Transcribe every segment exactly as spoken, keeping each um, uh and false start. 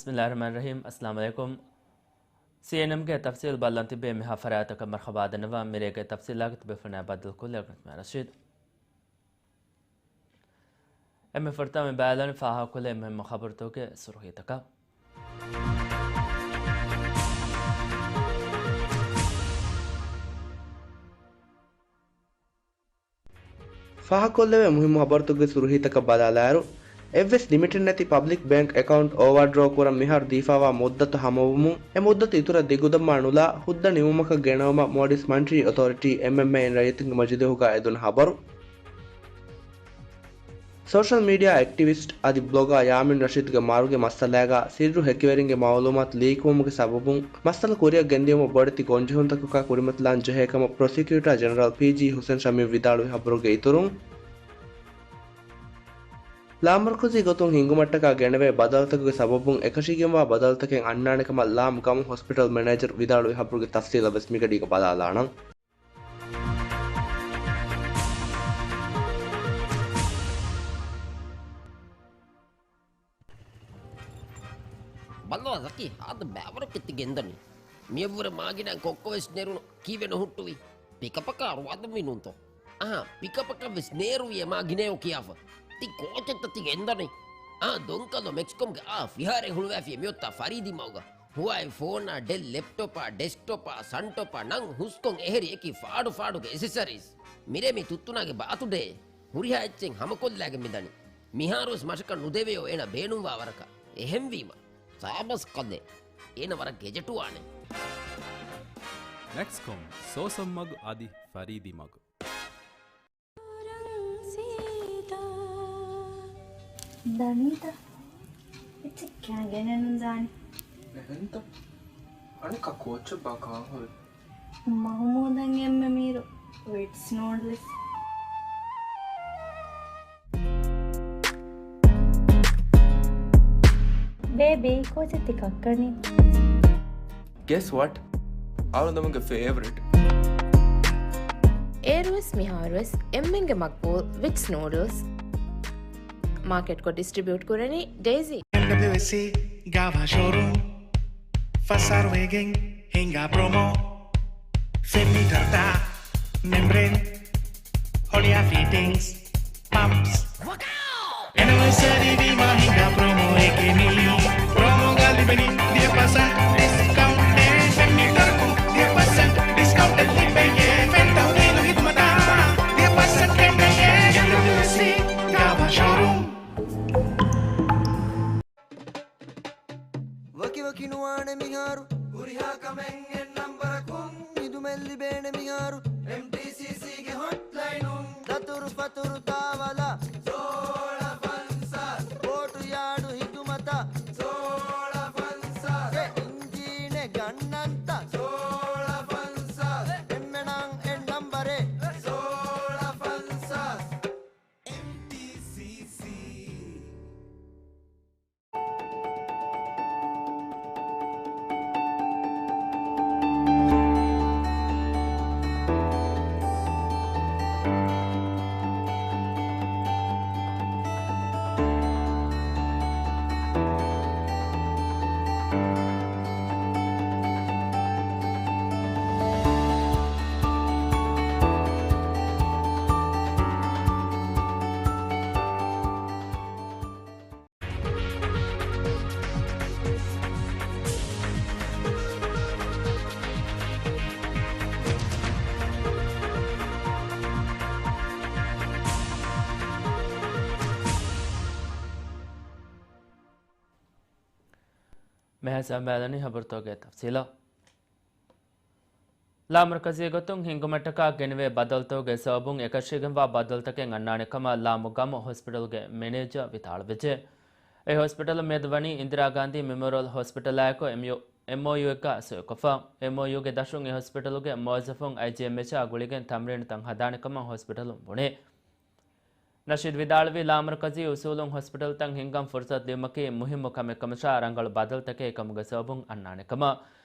ބިސްމިއްލާހިއްރަޙްމާނިއްރަޙީމް. އައްސަލާމު ޢަލައިކުމް. ސީއެންއެމްގެ ތަފްސީލް ބައްލަން ތިބޭ މިހާ ފަރާތަކަށް. މަރްޙަބާ ދަންނަވާ. މިރޭގެ ތަފްސީލާގެ ތިބޭފުޅުންނާ ބައްދަލުކޮށްލީ ރަޙްމަތް ރަޝީދު. އެންމެ ފުރަތަމަ ބައިލަން ފާހަގަކޮށްލޭ މުހިއްމު ޚަބަރުތަކުގެ ސުރުޚީތަކަށް. ފާހަގަކޮށްލެވޭ މުހިއްމު ޚަބަރުތަކުގެ ސުރުޚީތަކަށް ބަލާލާއިރު، އެއްވެސް ލިމިޓެއް ނެތި ޕަބްލިކް ބޭންކް އެކައުންޓް އޯވާޑްރޯ ކުރަން މިހާރު ދީފާވާ މުއްދަތު ހަމަވުމުން، އެ މުއްދަތު އިތުރަށް ދިގުދަމާ ނުލާ، ހުއްދަ ނިމުމަކަށް ގެނައުމަށް މޯލްޑިވްސް މަނިޓަރީ އޮތޯރިޓީ، އެމްއެމްއޭ، އިން ރައްޔިތުންގެ މަޖިލީހުގަ އެދުނު ޚަބަރު. ސޯޝަލް މީޑިއާ އެކްޓިވިސްޓް އަދި ބްލޮގާ ޔާމީން ރަޝީދުގެ މަރުގެ މައްސަލާގަ ސިއްރު ހެކިވެރިންގެ މައުލޫމާތު ލީކްވުމުގެ ސަބަބުން މައްސަލަ ކުރިއަށް ގެންދިޔުމަށް ބޮޑެތި ގޮންޖެހުންތަކަކާ ކުރިމަތިލާން ޖެހޭ ކަމަށް ޕްރޮސިކިއުޓާ ޖެނެރަލް ޕީޖީ ހުސެން ޝަމީމް ވިދާޅުވި ޚަބަރުގެ އިތުރުން، ލާމަރުކަޒީ ގޮތުން ހިންގުމަށްޓަކާ ގެނެވޭ ބަދަލުތަކުގެ ސަބަބުން އެކަށީގެންވާ ބަދަލުތަކެއް އަންނާނެ ކަމަށް ލާމް ގަމު ހޮސްޕިޓަލް މެނޭޖަރު ވިދާޅުވި ޚަބަރުގެ ތަފްސީލަށް ވެސް މިގަޑީގަ ބަލާލާނަން. ބައްލަވާ ޒަކީ، ހާދަ ބައިވަރަކަށް ތި ގެންދަނީ. މިއަށްވުރެ މާގިނައިން ކޮއްކޮވެސް ނެރުނު ކީއްވެ ނުހުއްޓުވީ؟ ޕިކަޕަކާ ރުވާދަމީ ނޫންތޯ؟ އާ، ޕިކަޕަކަށް ވެސް ނޭރުވި އެ މާގިނައޯ ކިޔާފަ. ތި ކޯޗެއްތަ ތި ގެންދަނީ؟ އާ، ދޮންކަލޯ މެކްސްކޮމްގެ އާ ފިހާރައެއް ހުޅުވާފިޔޭ މިއޮތާ ފަރީދީ މަގުގަ. ހުވާއި ފޯނާ، ޑެލް ލެޕްޓޮޕާ، ޑެސްކްޓޮޕާ، ސަންޓޮޕާ، ނަން ހުސްކޮން އެހެރި އެކި ފާޑު ފާޑުގެ އެސެސަރީސް. މިރޭ މި ތުއްތުނާގެ ބާތުޑޭ. ހުރިހާ އެއްޗެއް ހަމަކޮށްލާގެން މިދަނީ. މިހާރުވެސް މަށަކަށް ނުދެވެޔޯ އޭނަ ބޭނުންވާ ވަރަކަށް. އެހެންވީމަ، ސާބަސް ކަލޭ. އޭނަ ވަރަށް ގެޖެޓުވާނެ. މެކްސްކޮމް، ސޯސަން މަގު އަދި ފަރީދީ މަގު. ދަނީތަ؟ އެއްޗެއް ކާގެނެއް ނުދާނެ. އެހެންތަ؟ އަނެއްކާ ކޯއްޗެއްބާ ކާން ހުރީ؟ މަހުމޫދަށް އެންމެ މީރު ވިޓްސް ނޫޑްލްސް. ބޭބީ، ކޯޗެއް ތި ކައްކަނީ؟ Guess what? އަޅުގަނޑުގެ ފޭވަރިޓް. އޭރުވެސް މިހާރުވެސް އެންމެންގެ މަގްބޫލް ވިޓްސް ނޫޑްލްސް. މާކެޓްކޮށް ޑިސްޓްރިބިއުޓް ކުރަނީ ޑޭޒީ. އެމްޑަބްލިއުއެސްސީ ގާވާ ޝޯރޫމް. ފަސް އަހަރު ވެގެން ހިނގާ ޕްރޮމޯ. ފެން މީޓަރުތައް، މެމްބްރޭން، ހޮޅިއާ ފިޓިންގްސް، ޕަމްޕްސް. އެނިވަރސަރީ ވީމާ ހިނގާ ޕްރޮމޯއެކޭ މީ. ޕްރޮމޯގަ ލިބެނީ ދިހަ ޕަސެންޓް ޑިސްކައުންޓެއް. ފެން މީޓަރަކުން ދިހަ ޕަސެންޓް ޑިސްކައުންޓެއް ލިބެޔޭ. ފެން ތަހުލީލު ހިދުމަތާ ދިހަ ޕަސެންޓް ގެންނެޔޭ. އެމްޑަބްލިއުއެސްސީ ގާވާ ޝޯރޫމް. ވަކިވަކި ނުވާނެ މިހާރު. ހުރިހާ ކަމެއް އެއް ނަންބަރަކުން. ހިދުމަތް ލިބޭނެ މިހާރު. އެމްޓީސީސީގެ ހޮޓްލައިނުން. ދަތުރު ފަތުރު ތާވަލަ. ސޯޅަ ފަންސާސް. ބޯޓު ޔާޑު ހިދުމަތަށް. ސޯޅަ ފަންސާސް. އެ އިންޖީނެއް ގަންނަންތަ. ސޯޅަ ފަންސާސް. އެންމެނަށް އެއް ނަންބަރެއް. ސޯޅަ ފަންސާސް. އެމްޓީސީސީ. މިހާރު ބައިލަނީ ޚަބަރުތަކުގެ ތަފްސީލަށް. ލާމަރުކަޒީ ގޮތުން ހިންގުމަށްޓަކާ ގެނެވޭ ބަދަލުތަކުގެ ސަބަބުން އެކަށީގެންވާ ބަދަލުތަކެއް އަންނާނެ ކަމަށް ލާމު ގަމު ހޮސްޕިޓަލްގެ މެނޭޖަރ ވިދާޅުވެއްޖެ. އެ ހޮސްޕިޓަލު މިއަދު ވަނީ އިންދިރާ ގާންދީ މެމޯރިއަލް ހޮސްޕިޓަލާއެކު އެމްއޯ، އެމްއޯޔޫއެއްގަ ސޮއިކޮށްފަ. އެމްއޯޔޫގެ ދަށުން އެ ހޮސްޕިޓަލުގެ މުވައްޒަފުން އައިޖީއެމްއެޗާ ގުޅިގެން ތަމްރީނުތައް ހަދާނެ ކަމަށް ހޮސްޕިޓަލުން ބުނޭ. ނަޝީދު ވިދާޅުވީ، ލާމަރުކަޒީ އުސޫލުން ހޮސްޕިޓަލްތައް ހިންގަން ފުރުސަތު ދިއުމަކީ މުހިއްމު ކަމެއް ކަމަށާ، ރަނގަޅު ބަދަލުތަކެއް އެކަމުގެ ސަބަބުން އަންނާނެ ކަމަށް.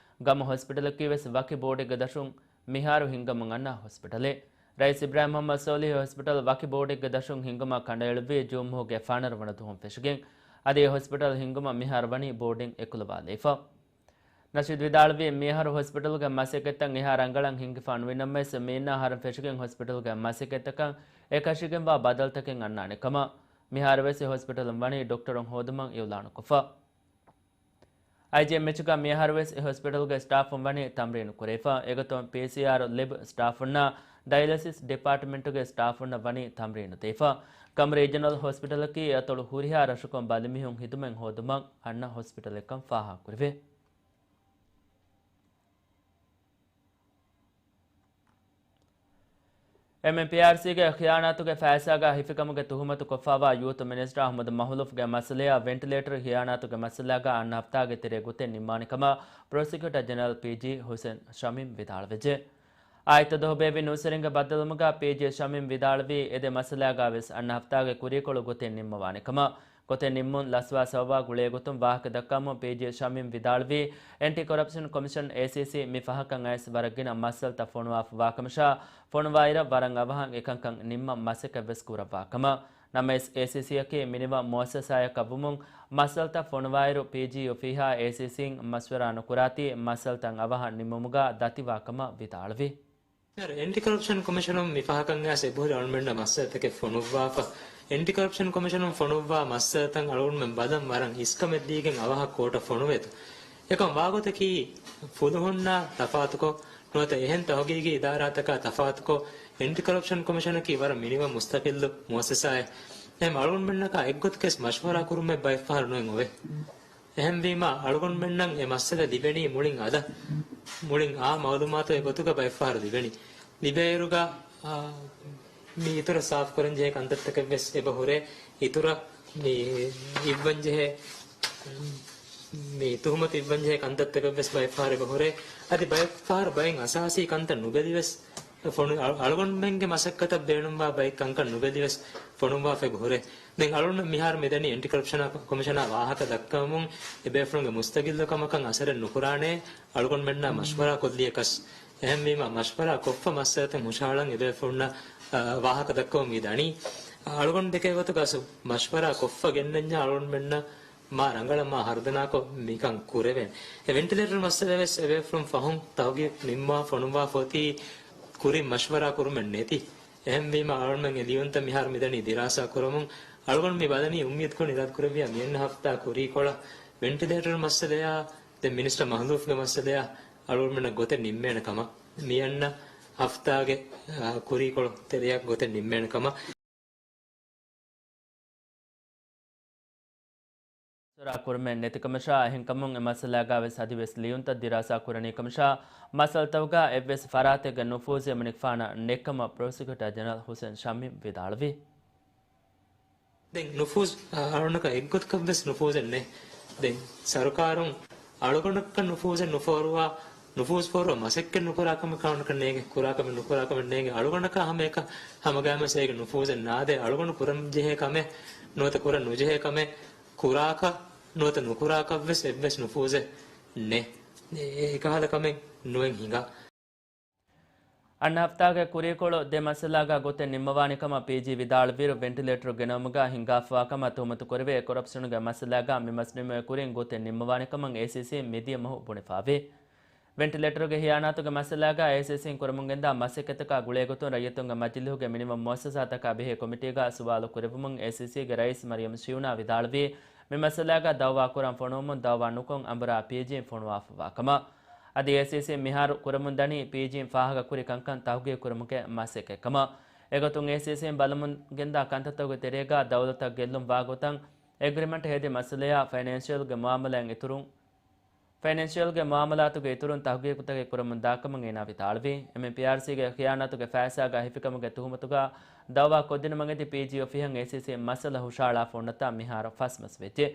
ގަމު ހޮސްޕިޓަލަކީ ވެސް ވަކި ބޯޑެއްގެ ދަށުން މިހާރު ހިންގަމުން އަންނަ ހޮސްޕިޓަލެއް. ރައީސް އިބްރާހިމް މުޙައްމަދު ސޯލިހު ހޮސްޕިޓަލް ވަކި ބޯޑެއްގެ ދަށުން ހިންގުމަށް ކަނޑައެޅުއްވީ ޖޫން މަހުގެ ފަނަރަ ވަނަ ދުވަހުން ފެށިގެން. އަދި އެ ހޮސްޕިޓަލް ހިންގުމަށް މިހާރު ވަނީ ބޯޑިން އެކުލަވާލައިފަ. ނަޝީދު ވިދާޅުވީ، މިއަހަރު ހޮސްޕިޓަލުގެ މަސައްކަތްތައް އެހާ ރަނގަޅަށް ހިންގިފާނުވިނަމަވެސް، މީންނާ އަހަރުން ފެށިގެން ހޮސްޕިޓަލުގެ މަސައްކަތްތަކަށް އެކަށީގެންވާ ބަދަލުތަކެއް އަންނާނެ ކަމަށް. މިހާރުވެސް އެ ހޮސްޕިޓަލުން ވަނީ ޑޮކްޓަރުން ހޯދުމަށް އިއުލާނުކޮށްފަ. އައިޖީއެމްއެޗުގަ މިއަހަރުވެސް އެ ހޮސްޕިޓަލުގެ ސްޓާފުން ވަނީ ތަމްރީނު ކުރެވިފަ. އެގޮތުން ޕީސީއާރު ލެބް ސްޓާފުންނާ ޑަޔަލިސިސް ޑިޕާޓްމަންޓުގެ ސްޓާފުންނަށް ވަނީ ތަމްރީނު ދެވިފަ. ކަމްރި ރީޖަނަލް ހޮސްޕިޓަލަކީ އަތޮޅު ހުރިހާ ރަށަކުން ބަލިމީހުން ހިދުމަތް ހޯދުމަށް އަންނަ ހޮސްޕިޓަލެއްކަން ފާހަގަކުރެވޭ. އެމްއެމްޕީއާރްސީގެ ޚިޔާނާތުގެ ފައިސާގަ ހިފިކަމުގެ ތުހުމަތު ކޮށްފާވާ ޔޫތު މިނިސްޓަރ އަޙްމަދު މަހުލޫފްގެ މައްސަލަޔާ ވެންޓިލޭޓަރު ޚިޔާނާތުގެ މައްސަލާގަ އަންނަ ހަފްތާގެ ތެރޭ ގޮތެއް ނިންމާނެ ކަމަށް ޕްރޮސިކިއުޓަރ ޖެނެރަލް ޕީޖީ ހުސެން ޝަމީމް ވިދާޅުވެއްޖެ. އާއްތަ ދުވަހު ބޭއްވި ނޫސްވެރިންގެ ބައްދަލުވުމުގަ ޕީޖީ ޝަމީމް ވިދާޅުވީ، އެ ދެ މައްސަލާގަ ވެސް އަންނަ ހަފްތާގެ ކުރީކޮޅު ގޮތެއް ނިންމަވާނެ ކަމަށް. ގޮތެއް ނިންމުން ލަސްވާ ސަބަބާ ގުޅޭގޮތުން ވާހަކަ ދައްކަވަމުން ޕީޖީ ޝަމީމް ވިދާޅުވީ، އެންޓި ކޮރަޕްޝަން ކޮމިޝަން، އޭސީސީ، މި ފަހަކަށް އައިސް ވަރަށް ގިނަ މައްސަލަތައް ފޮނުވާފަ ވާކަމަށާ، ފޮނުވާއިރަށް ވަރަށް އަވަހަށް އެކަންކަން ނިންމަން މަސައްކަތްވެސް ކުރައްވާ ކަމަށް. ނަމަވެސް، އޭސީސީއަކީ މިނިވަން މުއައްސަސާއަކަށްވުމުން، މައްސަލަތައް ފޮނުވާއިރު ޕީޖީ އޮފީހާ އޭސީސީން މަޝްވަރާ ނުކުރާތީ، މައްސަލަތައް އަވަހަށް ނިންމުމުގަ ދަތިވާ ކަމަށް ވިދާޅުވި. އެންޓި ކޮރަޕްޝަން ކޮމިޝަނުން މި ފަހަކަށް އައިސް އެބަހުރި އަޅުގަނޑުމެންނަށް މައްސަލަތަކެއް ފޮނުއްވާފަ. އެންޓި ކޮރަޕްޝަން ކޮމިޝަނުން ފޮނުއްވާ މައްސަލަތައް އަޅުގަނޑުމެން ބަލަން ވަރަށް އިސްކަމެއް ދީގެން އަވަހަށް ކޯޓަށް ފޮނުވޭތޯ. އެކަން ވާގޮތަކީ ފުލުހުންނާ ތަފާތުކޮށް، ނުވަތަ އެހެން ތަހުގީގީ އިދާރާތަކާ ތަފާތުކޮށް، އެންޓި ކޮރަޕްޝަން ކޮމިޝަނަކީ ވަރަށް މިނިވަން މުސްތަޤިއްލު މުއައްސަސާއެއް. އެހެން އަޅުގަނޑުމެންނަކާ އެއްގޮތަކަސް މަޝްވަރާ ކުރުމެއް ބައެއްފަހަރު ނުއެއް އޮވޭ. އެހެންވީމާ، އަޅުގަނޑުމެންނަށް އެ މައްސަލަ ލިބެނީ މުޅިން އަލަށް، މުޅިން އާ މައުލޫމާތު އެ ގޮތުގަ ބައެއްފަހަރު ލިބެނީ. ލިބޭއިރުގަ، އާ، މި އިތުރަށް ސާފުކުރަންޖެހޭ ކަންތައްތަކެއްވެސް އެބަ ހުރޭ. އިތުރަށް މި އިއްވަންޖެހޭ، މި ތުހުމަތު އިއްވަންޖެހޭ ކަންތައްތަކެއްވެސް ބައެއްފަހަރު އެބަ ހުރޭ. އަދި ބައެއްފަހަރު ބައެއް އަސާސީ ކަންތައް ނުބެލިވެސް، ފޮނު-، އަޅު-، އަޅުގަނޑުމެންގެ މަސައްކަތަށް ބޭނުންވާ ބައެއް ކަންކަން ނުބެލިވެސް ފޮނުއްވާފައި ހުރޭ. ދެން އަޅުގަނޑު މިހާރު މިދަނީ އެންޓި ކޮރަޕްޝަނާ ކޮ-، ކޮމިޝަނާ ވާހަކަ ދައްކަވަމުން އެބޭފުޅުންގެ މުސްތަގިއްލު ކަމަކަށް އަސަރެއް ނުކުރާނޭ، އަޅުގަނޑުމެންނާ މަޝްވަރާ ކޮށްލިޔަކަސް. އެހެންވީމަ، މަޝްވަރާ ކޮށްފަ މައްސަލަތައް ހުށަހަޅަން އެބޭފުޅުންނަށް، އާ، ވާހަކަ ދައްކަވަމުން މި ދަނީ. އަޅުގަނޑު ދެކޭ ގޮތުގަސް މަޝްވަރާ ކޮށްފަ ގެންނަންޏާ އަޅުގަނޑުމެންނަށް މާ ރަނގަޅަށް މާ ހަރުދަނާކޮށް މިކަން ކުރެވޭނެ. އެ ވެންޓިލޭޓަރު މައްސަލަ ވެސް އެބޭފުޅުން ފަހުން ތަހުގީގު ނިންމާ ފޮނުއްވާފަ އޮތީ ކުރިން މަޝްވަރާ ކުރުމެއް ނެތި. އެހެންވީމަ އަޅުގަނޑުމެން އެ ލިޔުންތައް މިހާރު މިދަނީ ދިރާސާ ކުރަމުން. އަޅުގަނޑު މި ބަލަނީ އުއްމީދުކޮށް އިރާދަކުރެއްވިޔާ މިއަންނަ ހަފްތާ ކުރީކޮޅަށް ވެންޓިލޭޓަރު މައްސަލަޔާ ދެން މިނިސްޓަރ މަހުލޫފްގެ މައްސަލަޔާ އަޅުގަނޑުމެންނަށް ގޮތެއް ނިންމޭނެ ކަމަށް. މިއަންނަ ހަފްތާގެ، އާ، ކުރީކޮޅު ތެރެއަށް ގޮތެއް ނިންމޭނެ ކަމަށް. މަޝްވަރާ ކުރުމެއް ނެތިކަމަށާ، އެހެންކަމުން އެ މައްސަލާގާވެސް އަދިވެސް ލިޔުންތައް ދިރާސާ ކުރަނީކަމަށާ، މައްސަލަތަކުގާ އެއްވެސް ފަރާތެއްގެ ނުފޫޒެއް އެމަނިކުފާނަށް ނެތްކަމަށް ޕްރޮސިކިއުޓަރ ޖެނެރަލް ހުސެން ޝަމީމް ވިދާޅުވި. ދެން ނުފޫޒް، އަ، އަޅުގަނޑަކަށް އެއްގޮތަކަށްވެސް ނުފޫޒެއް ނެތް. ދެން ސަރުކާރުން އަޅުގަނޑަކަށް ނުފޫޒެއް ނުފޯރުވާ، ނުފޫޒް ފޯރުވާ މަސައްކަތް ނުކުރާ ކަމެއް އަޅުގަނޑަކަށް ނޭނގެ، ކުރާ ކަމެއް ނުކުރާ ކަމެއް ނޭނގެ. އަޅުގަނޑަކާ ހަމައެކަ، ހަމަގައިމުވެސް އޭގެ ނުފޫޒެއް ނާދޭ. އަޅުގަނޑު ކުރަން ޖެހޭ ކަމެއް ނުވަތަ ކުރަން ނުޖެހޭ ކަމެއް ކުރާކަށް ނުވަތަ ނުކުރާކަށްވެސް އެއްވެސް ނުފޫޒެއް ނެތް. އެ، އެކަހަލަ ކަމެއް ނުއެއް ހިނގާ. އަންނަ ހަފްތާގެ ކުރީކޮޅު ދެ މައްސަލާގާ ގޮތެއް ނިންމަވާނެ ކަމަށް ޕީޖީ ވިދާޅުވިއިރު، ވެންޓިލޭޓަރު ގެނައުމުގާ ހިނގާފަވާ ކަމަށް ތުހުމަތު ކުރެވޭ ކޮރަޕްޝަނުގެ މައްސަލާގާ މި މަސްނިމުމުގެ ކުރިން ގޮތެއް ނިންމަވާނެ ކަމަށް އޭސީސީ މިދިޔަ މަހު ބުނެފަވޭ. ވެންޓިލޭޓަރުގެ ހިޔާނާތުގެ މައްސަލާގާ އޭސީސީން ކުރަމުންގެންދާ މަސައްކަތަކާ ގުޅޭގޮތުން ރައްޔިތުންގެ މަޖިލީހުގެ މިނިވަން މުއައްސަސާތަކާ ބެހޭ ކޮމިޓީގާ ސުވާލު ކުރެއްވުމުން އޭސީސީގެ ރައީސް މަރިޔަމް ޝިޔުނާ ވިދާޅުވީ، މި މައްސަލާގާ ދައުވާ ކުރަން ފޮނުވުމުން ދައުވާ ނުކޮށް އަނބުރާ ޕީޖީން ފޮނުވާފަވާ ކަމަށް. އަދި އޭސީސީން މިހާރު ކުރަމުންދަނީ ޕީޖީން ފާހަގަކުރި ކަންކަން ތަހުގީގު ކުރުމުގެ މަސައްކަތް ކަމަށް. އެގޮތުން އޭސީސީން ބަލަމުންގެންދާ ކަންތައްތަކުގެ ތެރޭގާ ދައުލަތަށް ގެއްލުން ވާގޮތަށް އެގްރިމަންޓް ހެދި މައްސަލަޔާ ފައިނޭންޝިއަލްގެ މުއާމަލާތުގެ އިތުރުން، ފައިނޭންޝިއަލްގެ މުއާމަލާތުގެ އިތުރުން ތަހުގީގުތަކެއް ކުރަމުން ދާކަމަށް އޭނާ ވިދާޅުވި. އެމްއެމްޕީއާރްސީގެ ޚިޔާނާތުގެ ފައިސާގާ ހިފިކަމުގެ ތުހުމަތުގާ ދައުވާ ކޮށްދިނުމަށް އެދި ޕީޖީ އޮފީހަށް އޭސީސީ މައްސަލަ ހުށަހަޅާފަ އޮންނަތާ މިހާރު ފަސް މަސް ވެއްޖެ.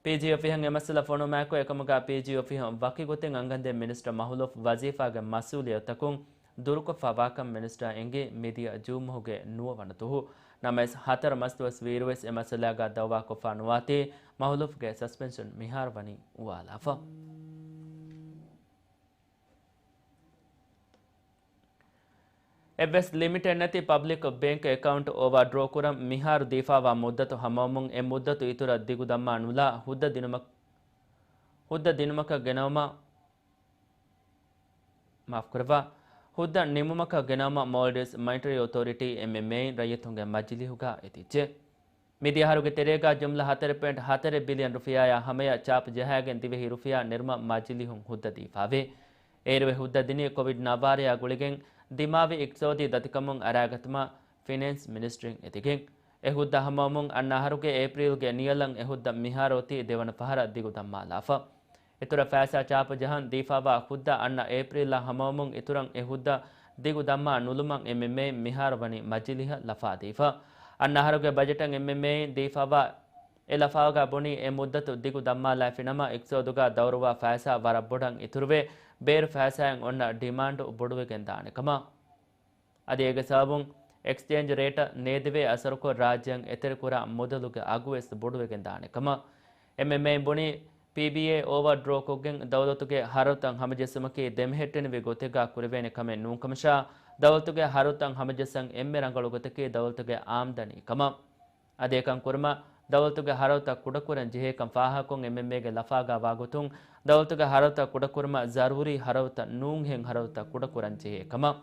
ޕީޖީ އޮފީހަށް އެ މައްސަލަ ފޮނުވުމާއެކު އެކަމުގާ ޕީޖީ އޮފީހުން ވަކި ގޮތެއް އަންގަންދޭން މިނިސްޓަރ މަހުލޫފް ވަޒީފާގެ މަސްއޫލިއްޔަތުތަކުން ދުރުކޮށްފަވާކަން މިނިސްޓަރ އެނގި މިދިޔަ ޖޫން މަހުގެ ނުވަ ވަނަ ދުވަހު. ނަމަވެސް، ހަތަރު މަސްދުވަސް ވީއިރުވެސް އެ މައްސަލާގާ ދައުވާކޮށްފަ ނުވާތީ، މަހުލޫފްގެ ސަސްޕެންޝަން މިހާރު ވަނީ އުވާލާފަ. އެއްވެސް ލިމިޓެއް ނެތި ޕަބްލިކް ބޭންކް އެކައުންޓް އޯވާ ޑްރޯ ކުރަން މިހާރު ދީފާވާ މުއްދަތު ހަމަވަމުން އެ މުއްދަތު އިތުރަށް ދިގު ދައްމާ ނުލާ ހުއްދަ ދިނުމަކަށް، ހުއްދަ ދިނުމަކަށް ގެނައުމަށް، މާފުކުރައްވާ، ހުއްދަ ނިމުމަކަށް ގެނައުމަށް މޯލްޑިވްސް މޮނިޓަރީ އޮތޯރިޓީ، އެމްއެމްއޭ، އިން ރައްޔިތުންގެ މަޖިލީހުގަ އެދިއްޖެ. މިދިޔަ އަހަރުގެ ތެރޭގަ ޖުމްލަ ހަތަރެއް ޕޮއިންޓް ހަތަރެއް ބިލިއަން ރުފިޔާއާ ހަމަޔަށް ޗާޕް ޖަހައިގެން ދިވެހި ރުފިޔާ ނެރުމަށް މަޖިލީހުން ހުއްދަ ދީފާވޭ. އޭރުވެ ހުއްދަ ދިނީ ކޮވިޑް ނައްވާރަޔާ ގުޅިގެން ދިމާވި އިޤްތިޞާދީ ދަތިކަމުން އަރާގަތުމަށް ފިނޭންސް މިނިސްޓްރީން އެދިގެން. އެ ހުއްދަ ހަމަވަމުން އަންނަ އަހަރުގެ އޭޕްރީލްގެ ނިޔަލަށް އެ ހުއްދަ މިހާރު އޮތީ ދެވަނަ ފަހަރަށް ދިގު ދައްމާލާފަ. އިތުރަށް ފައިސާ ޗާޕު ޖަހަން ދީފާވާ ހުއްދަ އަންނަ އޭޕްރީލްއާ ހަމަވަމުން އިތުރަށް އެ ހުއްދަ ދިގު ދައްމާ ނުލުމަށް އެމްއެމްއޭ މިހާރު ވަނީ މަޖިލީހަށް ލަފާ ދީފަ. އަންނަ އަހަރުގެ ބަޖެޓަށް އެމްއެމްއޭއިން ދީފާވާ އެ ލަފާގަ ބުނީ އެ މުއްދަތު ދިގު ދައްމާލައިފިނަމަ އިޤްތިޞާދުގަ ދައުރުވާ ފައިސާ ވަރަށް ބޮޑަށް އިތުރުވެ، ބޭރު ފައިސާއިން އޮންނަ ޑިމާންޑު ބޮޑުވެގެން ދާނެ ކަމަށް. އަދި އޭގެ ސަބަބުން އެކްސްޗޭންޖް ރޭޓަށް ނޭދެވޭ އަސަރުކޮށް ރާއްޖޭން އެތެރެކުރާ މުދަލުގެ އަގުވެސް ބޮޑުވެގެން ދާނެ ކަމަށް. އެމްއެމްއޭއިން ބުނީ، ޕީބީއޭ އޯވާ ޑްރޯ ކޮށްގެން ދައުލަތުގެ ހަރަދުތައް ހަމަޖެއްސުމަކީ ދެމެހެއްޓެނިވި ގޮތެއްގަ ކުރެވޭނެ ކަމެއް ނޫންކަމަށާ، ދައުލަތުގެ ހަރަދުތައް ހަމަޖައްސަން އެންމެ ރަނގަޅު ގޮތަކީ ދައުލަތުގެ އާމްދަނީ ކަމަށް. އަދި އެކަން ކުރުމަށް ދައުލަތުގެ ހަރަދުތައް ކުޑަކުރަން ޖެހޭކަން ފާހަގަކޮށް، އެމްއެމްއޭގެ ލަފާގަ ވާގޮތުން ދައުލަތުގެ ހަރަދުތައް ކުޑަކުރުމަށް ޒަރޫރީ ހަރަދުތައް ނޫންހެން ހަރަދުތައް ކުޑަކުރަން ޖެހޭ ކަމަށް.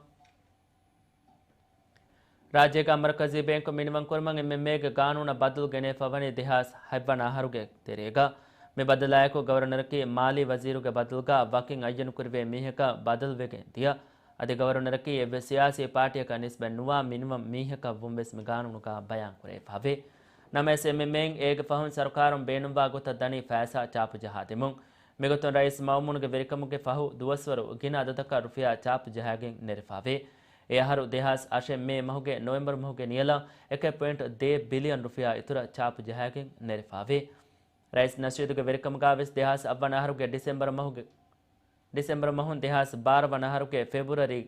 ރާއްޖޭގަ މަރުކަޒީ ބޭންކު މިނިވަންކުރުމަށް އެމްއެމްއޭގެ ގާނޫނަށް ބަދަލު ގެނެވިފަ ވަނީ ދެހާސް ހަތްވަނަ އަހަރުގެ ތެރޭގަ. މި ބަދަލާއެކު ގަވަރުނަރަކީ މާލީ ވަޒީރުގެ ބަދަލުގަ ވަކިން އައްޔަނުކުރެވޭ މީހަކަށް ބަދަލުވެގެން ދިޔަ. އަދި ގަވަރުނަރަކީ އެއްވެސް ސިޔާސީ ޕާޓީއަކަށް ނިސްބަތް ނުވާ މިނިވަން މީހަކަށް ވުންވެސް މި ގާނޫނުގަ ބަޔާން ކުރެވިފަވޭ. ނަމަވެސް އެމްއެމްއޭއިން އޭގެ ފަހުން ސަރުކާރުން ބޭނުންވާ ގޮތަށް ދަނީ ފައިސާ ޗާޕު ޖަހާދިމުން. މިގޮތުން ރައީސް މައުމޫނުގެ ވެރިކަމުގެ ފަހު ދުވަސްވަރު ގިނަ އަދަދަކަށް ރުފިޔާ ޗާޕު ޖަހައިގެން ނެރެފަވޭ. އެ އަހަރު ދެހާސް އަށެއް މޭ މަހުގެ ނޮވެމްބަރު މަހުގެ ނިޔަލަށް އެކެއް ޕޮއިންޓް ދޭއް ބިލިއަން ރުފިޔާ އިތުރަށް ޗާޕު ޖަހައިގެން ނެރެފަވޭ. ރައީސް ނަޝީދުގެ ވެރިކަމުގަ ވެސް ދެހާސް އަށްވަނަ އަހަރުގެ ޑިސެމްބަރު މަހުގެ، ޑިސެމްބަރު މަހުން ދެހާސް ބާރަ ވަނަ އަހަރުގެ ފެބްރުއަރީ،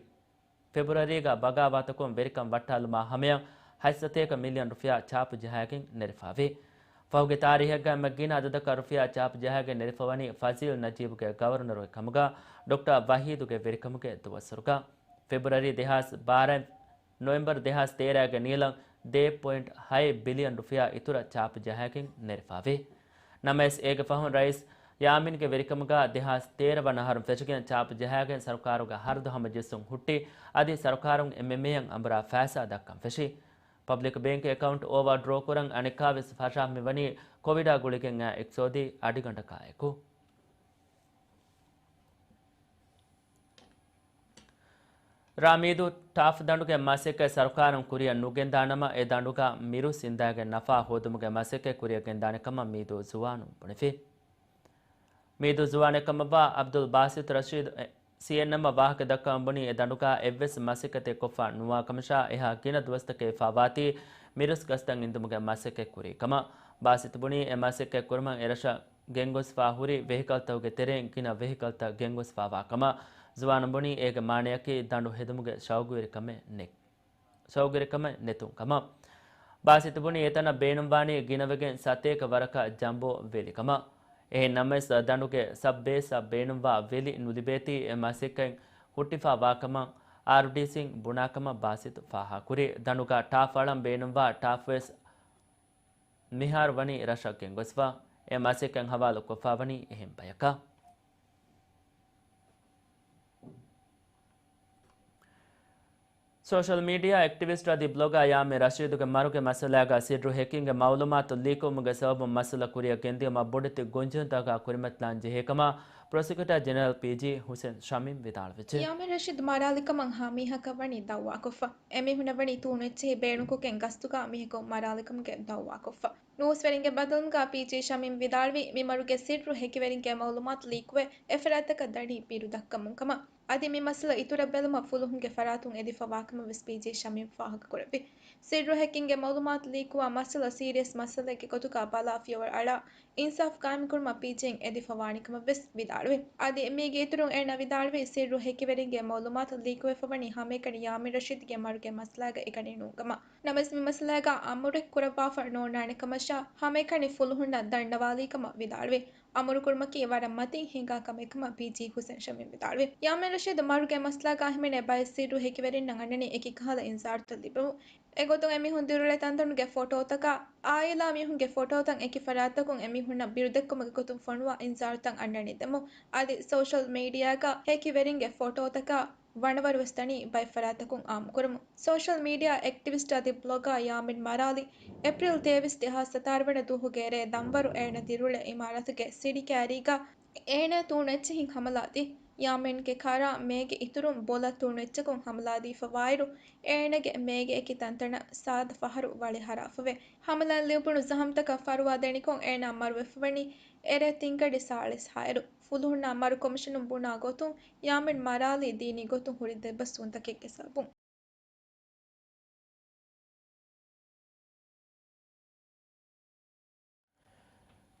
ފެބްރުއަރީގަ ބަޣާވާތަކުން ވެރިކަން ވައްޓާލުމާ ހަމަޔަށް ހަތް ސަތޭކަ މިލިއަން ރުފިޔާ ޗާޕު ޖަހައިގެން ނެރެފަވޭ. ފަހުގެ ތާރީހެއްގަ އެންމެ ގިނަ އަދަދަކަށް ރުފިޔާ ޗާޕު ޖަހައިގެން ނެރެފަވަނީ ފަޒީލް ނަޖީބުގެ ގަވަރުނަރުގެ ކަމުގަ ޑޮކްޓަރ ވަހީދުގެ ވެރިކަމުގެ ދުވަސްވަރުގަ. ފެބްރުއަރީ ދެހާސް ބާރަ ނޮވެމްބަރު ދެހާސް ތޭރަގެ ނިޔަލަށް ދޭއް ޕޮއިންޓް ހައެއް ބިލިއަން ރުފިޔާ އިތުރަށް ޗާޕު ޖަހައިގެން ނެރެފަވޭ. ނަމަވެސް އޭގެ ފަހުން ރައީސް ޔާމީންގެ ވެރިކަމުގަ ދެހާސް ތޭރަ ވަނަ އަހަރުން ފެށިގެން ޗާޕު ޖަހައިގެން ސަރުކާރުގެ ހަރަދު ހަމަޖެއްސުން ހުއްޓި، އަދި ސަރުކާރުން އެމްއެމްއޭއަށް އަނބުރާ ފައިސާ ދައްކަން ފެށި. ޕަބްލިކް ބޭންކް އެކައުންޓް އޯވާ ޑްރޯ ކުރަން އަނެއްކާވެސް ފަށާފަ މިވަނީ ކޮވިޑާ ގުޅިގެން އައި އިޤްތިޞާދީ އަޑިގަނޑަކާއެކު. ރާ މީދޫ ޓާފް ދަނޑުގެ މަސައްކަތް ސަރުކާރުން ކުރިއަށް ނުގެންދާނަމަ، އެ ދަނޑުގަ މިރުސް އިންދާގެން ނަފާ ހޯދުމުގެ މަސައްކަތް ކުރިއަށް ގެންދާނެ ކަމަށް މީދޫ ޒުވާނުން ބުނެފި. މީދޫ ޒުވާނެއް ކަމަށްވާ އަބްދުލް ބާސިތު ރަޝީދު ސީއެންއެމްއަށް ވާހަކަ ދައްކަމުން ބުނީ، އެ ދަނޑުގަ އެއްވެސް މަސައްކަތެއް ކޮށްފަ ނުވާ ކަމަށާ، އެހާ ގިނަ ދުވަސްތަކެއް ވެފަ ވާތީ މިރުސް ގަސްތައް އިންދުމުގެ މަސައްކަތް ކުރި ކަމަށް. ބާސިތު ބުނީ، އެ މަސައްކަތް ކުރުމަށް އެރަށަށް ގެންގޮސްފާ ހުރި ވެހިކަލްތަކުގެ ތެރެއިން ގިނަ ވެހިކަލްތައް ގެންގޮސްފާވާ ކަމަށް. ޒުވާނުން ބުނީ، އޭގެ މާނަޔަކީ ދަނޑު ހެދުމުގެ ޝައުގުވެރިކަމެއް ނެ-، ޝައުގުވެރިކަމެއް ނެތުން ކަމަށް. ބާސިތު ބުނީ، އެތަނަށް ބޭނުންވާނީ ގިނަވެގެން ސަތޭކަ ވަރަކަށް ޖަމްބޯ ވެލި ކަމަށް. އެހެން ނަމަވެސް، ދަނޑުގެ ސަބް ބޭސްއަށް ބޭނުންވާ ވެލި ނުލިބޭތީ އެ މަސައްކަތް ހުއްޓިފާ ވާކަމަށް އާރުޑީސީން ބުނާކަމަށް ބާސިތު ފާހަގަކުރި. ދަނޑުގަ ޓާފް އަޅަން ބޭނުންވާ ޓާފްވެސް މިހާރު ވަނީ ރަށަށް ގެންގޮސްފަ. އެ މަސައްކަތް ހަވާލު ކޮށްފަ ވަނީ އެހެން ބަޔަކަށް. ސޯޝަލް މީޑިއާ އެކްޓިވިސްޓް އަދި ބްލޮގާ ޔާމިން ރަޝީދުގެ މަރުގެ މައްސަލާގަ ސިއްރު ހެކިންގ މައުލޫމާތު ލީކުވުމުގެ ސަބަބުން މައްސަލަ ކުރިއަށް ގެންދިޔުމަށް ބޮޑެތި ގޮންޖެހުންތަކާ ކުރިމަތިލާން ޖެހޭ ކަމަށް ޕްރޮސިކިއުޓާ ޖެނެރަލް ޕީޖީ ހުސެން ޝަމީމް ވިދާޅުވެއްޖެ. ޔާމިން ރަޝީދު މަރާލިކަމަށް ހާ މީހަކަށް ވަނީ ދައުވާކޮށްފަ. އެމީހުންނަށް ވަނީ ތޫނު އެއްޗެހި ބޭނުންކޮށްގެން ގަސްތުގަ މީހަކު މަރާލިކަމުގެ ދައުވާކޮށްފަ. ނޫސްވެރިންގެ ބައްދަލުމުގަ ޕީޖީ ޝަމީމް ވިދާޅުވީ، މި މަރުގެ ސިއްރު ހެކިވެރިންގެ މައުލޫމާތު ލީކުވެ، އެފަރާތްތަކަށް ދަނީ ބިރު ދައްކަމުން ކަމަށް. އަދި މި މައްސަލަ އިތުރަށް ބެލުމަށް ފުލުހުންގެ ފަރާތުން އެދިފަވާކަމަށްވެސް ޕީޖީ ޝަމީމް ފާހަގަކުރެއްވި. ސިއްރު ހެކިންގެ މައުލޫމާތު ލީކުވާ މައްސަލަ ސީރިއަސް މައްސަލައެއްގެ ގޮތުގަ ބަލާ ފިޔަވަޅު އަޅާ، އިންސާފް ގާއިމްކުރުމަށް ޕީޖީއިން އެދިފަވާނެކަމަށްވެސް ވިދާޅުވި. އަދި މީގެ އިތުރުން އޭނާ ވިދާޅުވީ، ސިއްރު ހެކިވެރިންގެ މައުލޫމާތު ލީކުވެފަވަނީ ހަމައެކަނި ޔާމިން ރަޝީދުގެ މަރުގެ މައްސަލާގަ އެކަނި ނޫންކަމަށް. ނަމަވެސް މި މައްސަލާގަ އަމުރެއް ކުރައްވާފަ ނޯންނާނެ ކަމަށާ، ހަމައެކަނި ފުލުހުންނަށް ދަންނަވާލީ ކަމަށް ވިދާޅުވި. އަމުރުކުރުމަކީ ވަރަށް މަތިން ހިނގާ ކަމެއް ކަމަށް ޕީޖީ ހުސެން ޝަމީމް ވިދާޅުވި. ޔާމީން ރަޝީދު މަރުގެ މައްސަލާގަ ހިމެނޭ ބައެއް ސިއްރު ހެކިވެރިންނަށް އަންނަނީ އެކި ކަހަލަ އިންޒާރުތައް ލިބުމުން. އެގޮތުން އެމީހުން ދިރިއުޅޭ ތަންތަނުގެ ފޮޓޯތަކާ، އާއިލާ މީހުންގެ ފޮޓޯތައް އެކި ފަރާތްތަކުން އެމީހުންނަށް ބިރުދެއްކުމުގެ ގޮތުން ފޮނުވާ އިންޒާރުތައް އަންނަނީ ދެމުން. އަދި ސޯޝަލް މީޑިއާގަ ހެކިވެރިންގެ ފޮޓޯތަކާ ވަނަވަރުވެސް ދަނީ ބައެއް ފަރާތަކުން އާއްމުކުރަމުން. ސޯޝަލް މީޑިއާ އެކްޓިވިސްޓް އަދި ބްލޮގާ ޔާމިން މަރާލި އޭޕްރީލް ތޭވީސް، ދެހާސް ސަތާރަ ވަނަ ދުވަހުގެ ރޭ ދަންވަރު އޭނަ ދިރިއުޅޭ އިމާރާތުގެ ސިޑި ކާރީގަ އޭނަ ތޫނު އެއްޗިހިން ހަމަލާދީ. ޔާމިންގެ ކަރާ މޭގެ އިތުރުން ބޮލަށް ތޫނު އެއްޗަކުން ހަމަލާދީފަވާއިރު، އޭނަގެ މޭގެ އެކި ތަންތަނަށް ސާދަ ފަހަރު ވަޅި ހަރާފަވޭ. ހަމަލާން ލިޔުބުނު ޒަހަމްތަކަށް ފަރުވާ ދެނިކޮށް އޭނާ މަރުވެފަވަނީ އެރޭ ތިންގަޑި ސާޅީސް ހާއިރު. ފުލުހުންނާ މަރު ކޮމިޝަނުން ބުނާ ގޮތުން، ޔާމިން މަރާލީ ދީނީ ގޮތުން ހުރި ދެބަސްވުންތަކެއްގެ ސަބަބުން.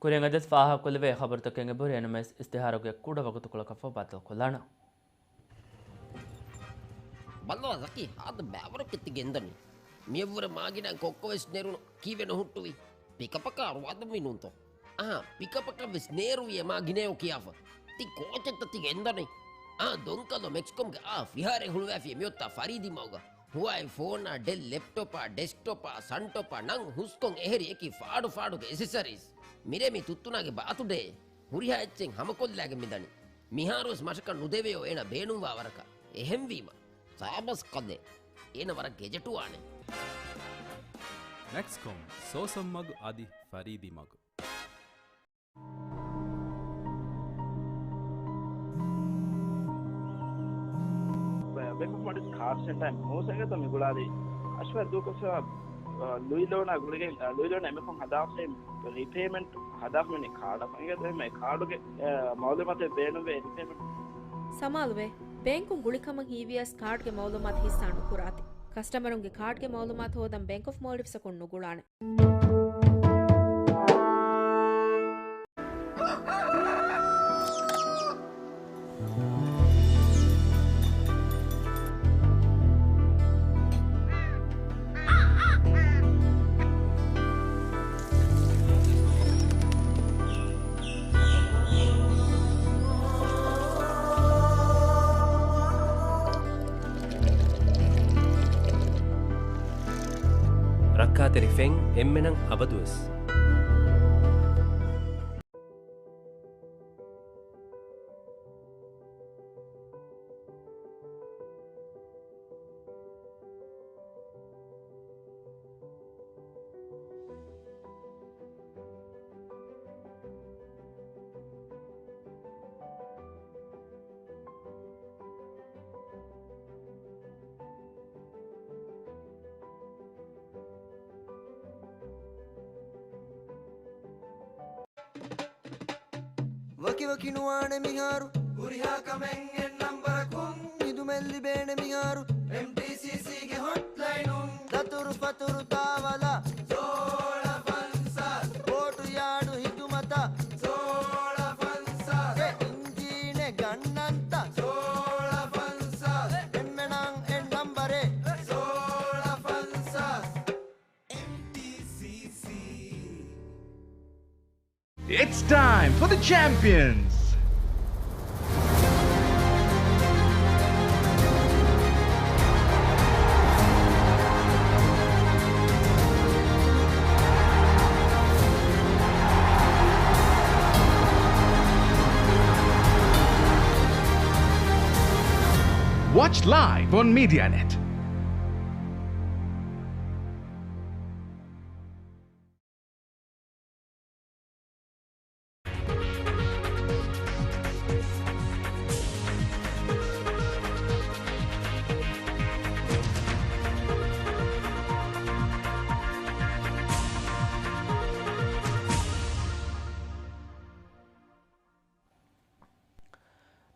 ކުރިން އަދިވެސް ފާހަގަކުރެވޭ ޚަބަރުތަކެއް އެބަހުރި. އެންއެމްއެސް އިސްތިހާރުގެ ކުޑަ ވަގުތުކޮޅަކަށްފަހު ބައްދަލުކޮށްލާނަން. ބައްލަވާ ޒަކީ، ހާދަ ބައިވަރު ކެތިގެންދަނީ. މިއަށްވުރެ މާގިނަ ކޮއްކޮވެސް ނެރުނު ކީއްވެ ނުހުއްޓުވީ؟ ޕިކަޕަކާ ރުވާދުންވީ ނޫންތޯ؟ އާ، ޕިކަޕަކަށްވެސް ނޭރުވި އެ މާ ގިނަޔޯ ކިޔާފަ. ތި ކޯޗެއްތަ ތި ގެންދަނީ؟ އާ، ދޮންކަލޯ މެކްސްކޮމްގެ އާ ފިހާރައެއް ހުޅުވައިފި އެމިއޮއްތާ ފަރީދީ މަގުގަ. ހުވާއި ފޯނާ، ޑެލް ލެޕްޓޮޕާ، ޑެސްކްޓޮޕާ، ސަންޓޮޕާ ނަން ހުސްކޮން އެހެރި އެކި ފާޑު ފާޑުގެ އެސެސަރީސް. މިރޭ މި ތުއްތުނާގެ ބާތުޑޭ. ހުރިހާ އެއްޗެއް ހަމަކޮށްލާގެން މިދަނީ. މިހާރުވެސް މަށަކަށް ނުދެވެޔޯ އޭނަ ބޭނުންވާ ވަރަކަށް. އެހެންވީމަ. ސާބަސް ކަލޭ. އޭނަ ވަރަށް ގެޖެޓުވާނެ. މެކްސްކޮމް، ސޯސަން މަގު އަދި ފަރީދީ މަގު. ބޭންކް އޮފް މޯލްޑިވްސް ކާޑް ސެންޓަރ އިން ހޯސަގަތަ މި ގުޅާލީ އަޝްވާ ދޫކޮށްފަ، ލުއި ލޯނާ ގުޅިގެން، ލުއި ލޯނާ އެމެކޮން ހަދާފައި ރިޕޭމަންޓް ހަދާފަ މިނި ކާޑަށް އެނގޭތޯ އެހެންމެ ކާޑުގެ، އަ، މައުލޫމާތެއް ބޭނުންވޭ ރިޕޭމަންޓް. ސަމާލުވޭ، ބޭންކުން ގުޅިކަމަށް ހީވިޔަސް ކާޑްގެ މައުލޫމާތު ހިއްސާ ނުކުރާތި. ކަސްޓަމަރުންގެ ކާޑްގެ މައުލޫމާތު ހޯދަން ބޭންކް އޮފް މޯލްޑިވްސްއަކުން ނުގުޅާނެ. ރައްކާތެރި ފެން އެންމެނަށް އަބަދުވެސް. ވަކިވަކި ނުވާނެ މިހާރު. ހުރިހާ ކަމެއް އެއް ނަންބަރަކުން. ހިދުމަތް ލިބޭނެ މިހާރު. އެމްޓީސީސީގެ ހޮޓްލައިނުން. ދަތުރު ފަތުރު ތާވަލަ. ސޯޅަ ފަންސާސް. ބޯޓު ޔާޑު ހިދުމަތަށް. ސޯޅަ ފަންސާސް. އެ އިންޖީނެއް ގަންނަންތަ؟ ސޯޅަ ފަންސާސް. އެންމެނަން އެއް ނަންބަރެއް. ސޯޅަ ފަންސާސް. އެމްޓީސީސީ. It's time for the champions. Watch live on MediaNet.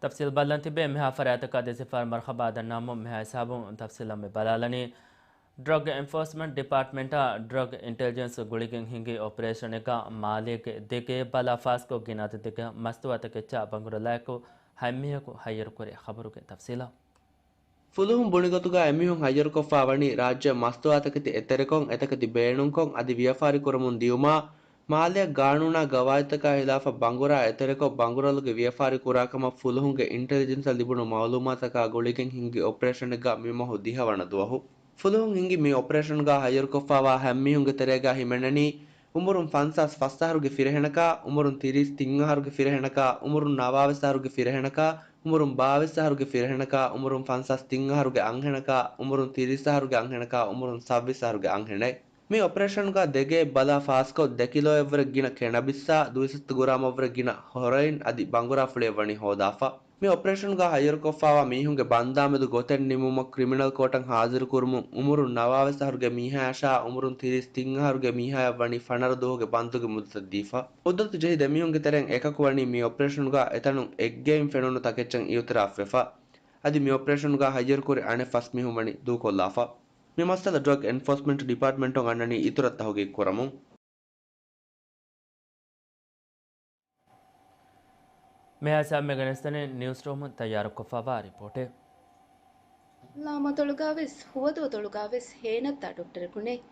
ތަފްސީލް ބަލަން ތިބޭ. މިހާ ފަރާތަކަށް ދެ ސިފަރު މަރުޙަބާ ދަންނަވަމުން މިހާ ހިސާބުން ތަފްސީލަށް މި ބަލާލަނީ. ޑްރަގް އެންފޯސްމަންޓް ޑިޕާޓްމަންޓާ ޑްރަގް އިންޓެލިޖެންސް ގުޅިގެން ހިނގި އޮޕަރޭޝަނެއްގަ މާލޭގެ ދެގޭ ބަލާ ފާސްކޮށް ގިނަ އަދަދެއްގެ މަސްތުވާތަކެއްޗާ ބަނގުރަލާއެކު ހަތް މީހަކު ހައްޔަރުކުރި ޚަބަރުގެ ތަފްސީލަށް. ފުލުހުން ބުނިގޮތުގަ އެމީހުން ހައްޔަރުކޮށްފަ ވަނީ ރާއްޖެ މަސްތުވާތަކެތި އެތެރެކޮށް، އެތަކެތި ބޭނުންކޮށް އަދި ވިޔަފާރި ކުރަމުން ދިޔުމާ، މާލެއަށް ގާނޫނާ ގަވާއިދުތަކާ ހިލާފަށް ބަނގުރާ އެތެރެކޮށް، ބަނގުރަލުގެ ވިޔަފާރި ކުރާކަމަށް ފުލުހުންގެ އިންޓެލިޖެންސަށް ލިބުނު މައުލޫމާތަކާ ގުޅިގެން ހިންގި އޮޕަރޭޝަނެއްގަ މި މަހު ދިހަ ވަނަ ދުވަހު. ފުލުހުން ހިންގި މި އޮޕަރޭޝަނުގަ ހައްޔަރުކޮށްފައިވާ ހަތް މީހުންގެ ތެރޭގަ ހިމެނެނީ، އުމުރުން ފަންސާސް ފަސް އަހަރުގެ ފިރިހެނަކާ، އުމުރުން ތިރީސް ތިން އަހަރުގެ ފިރިހެނަކާ، އުމުރުން ނަވާވީސް އަހަރުގެ ފިރިހެނަކާ، އުމުރުން ބާވީސް އަހަރުގެ ފިރިހެނަކާ، އުމުރުން ފަންސާސް ތިން އަހަރުގެ އަންހެނަކާ، އުމުރުން ތިރީސް އަހަރުގެ އަންހެނަކާ، އުމުރުން ސައްބީސް އަހަރުގެ އަންހެނެއް. މި އޮޕަރޭޝަނުގަ ދެގޭ ބަލާ ފާސްކޮށް، ދެ ކިލޯއަށްވުރެ ގިނަ ކެނަބިސްއާ، ދުއިސައްތަ ގުރާމަށްވުރެ ގިނަ ހޮރޮއިން އަދި ބަނގުރާފުޅިއެއް ވަނީ ހޯދާފަ. މި އޮޕަރޭޝަނުގަ ހައްޔަރުކޮށްފައިވާ މީހުންގެ ބަންދާމެދު ގޮތެއް ނިމުމަށް ކްރިމިނަލް ކޯޓަށް ހާޒިރުކުރުމުން، އުމުރުން ނަވާވީސް އަހަރުގެ މީހާޔަށާ އުމުރުން ތިރީސް ތިން އަހަރުގެ މީހާޔަށް ވަނީ ފަނަރަ ދުވަހުގެ ބަންދުގެ މުއްދަތެއް ދީފަ. ޤުދްރަތު ޖެހި ދެ މީހުންގެ ތެރެއިން އެކަކު ވަނީ މި އޮޕަރޭޝަނުގަ އެތަނުން އެއްގެއިން ފެނުނު ތަކެއްޗަށް އިއުތިރާފްވެފަ. އަދި މި އޮޕަރޭޝަނުގަ ހައްޔަރުކުރި އަނެއް ފަސް މީހުން ވަނީ ދޫކޮށްލާފަ. މި މައްސަލަ ޑްރަގް އެންފޯސްމަންޓް ޑިޕާޓްމަންޓުން އަންނަނީ އިތުރަށް ތަހުގީގު ކުރަމުން. މިހާ ސާމް މެގަނެސްތަނެ ނިއުސް ރޫމުން ތައްޔާރުކޮށްފައިވާ ރިޕޯޓެއް. ލާމަތޮޅުގަވެސް ހުވަދުއަތޮޅުގަވެސް ހޭނައްތާ ޑޮކްޓަރަކު ނެތް.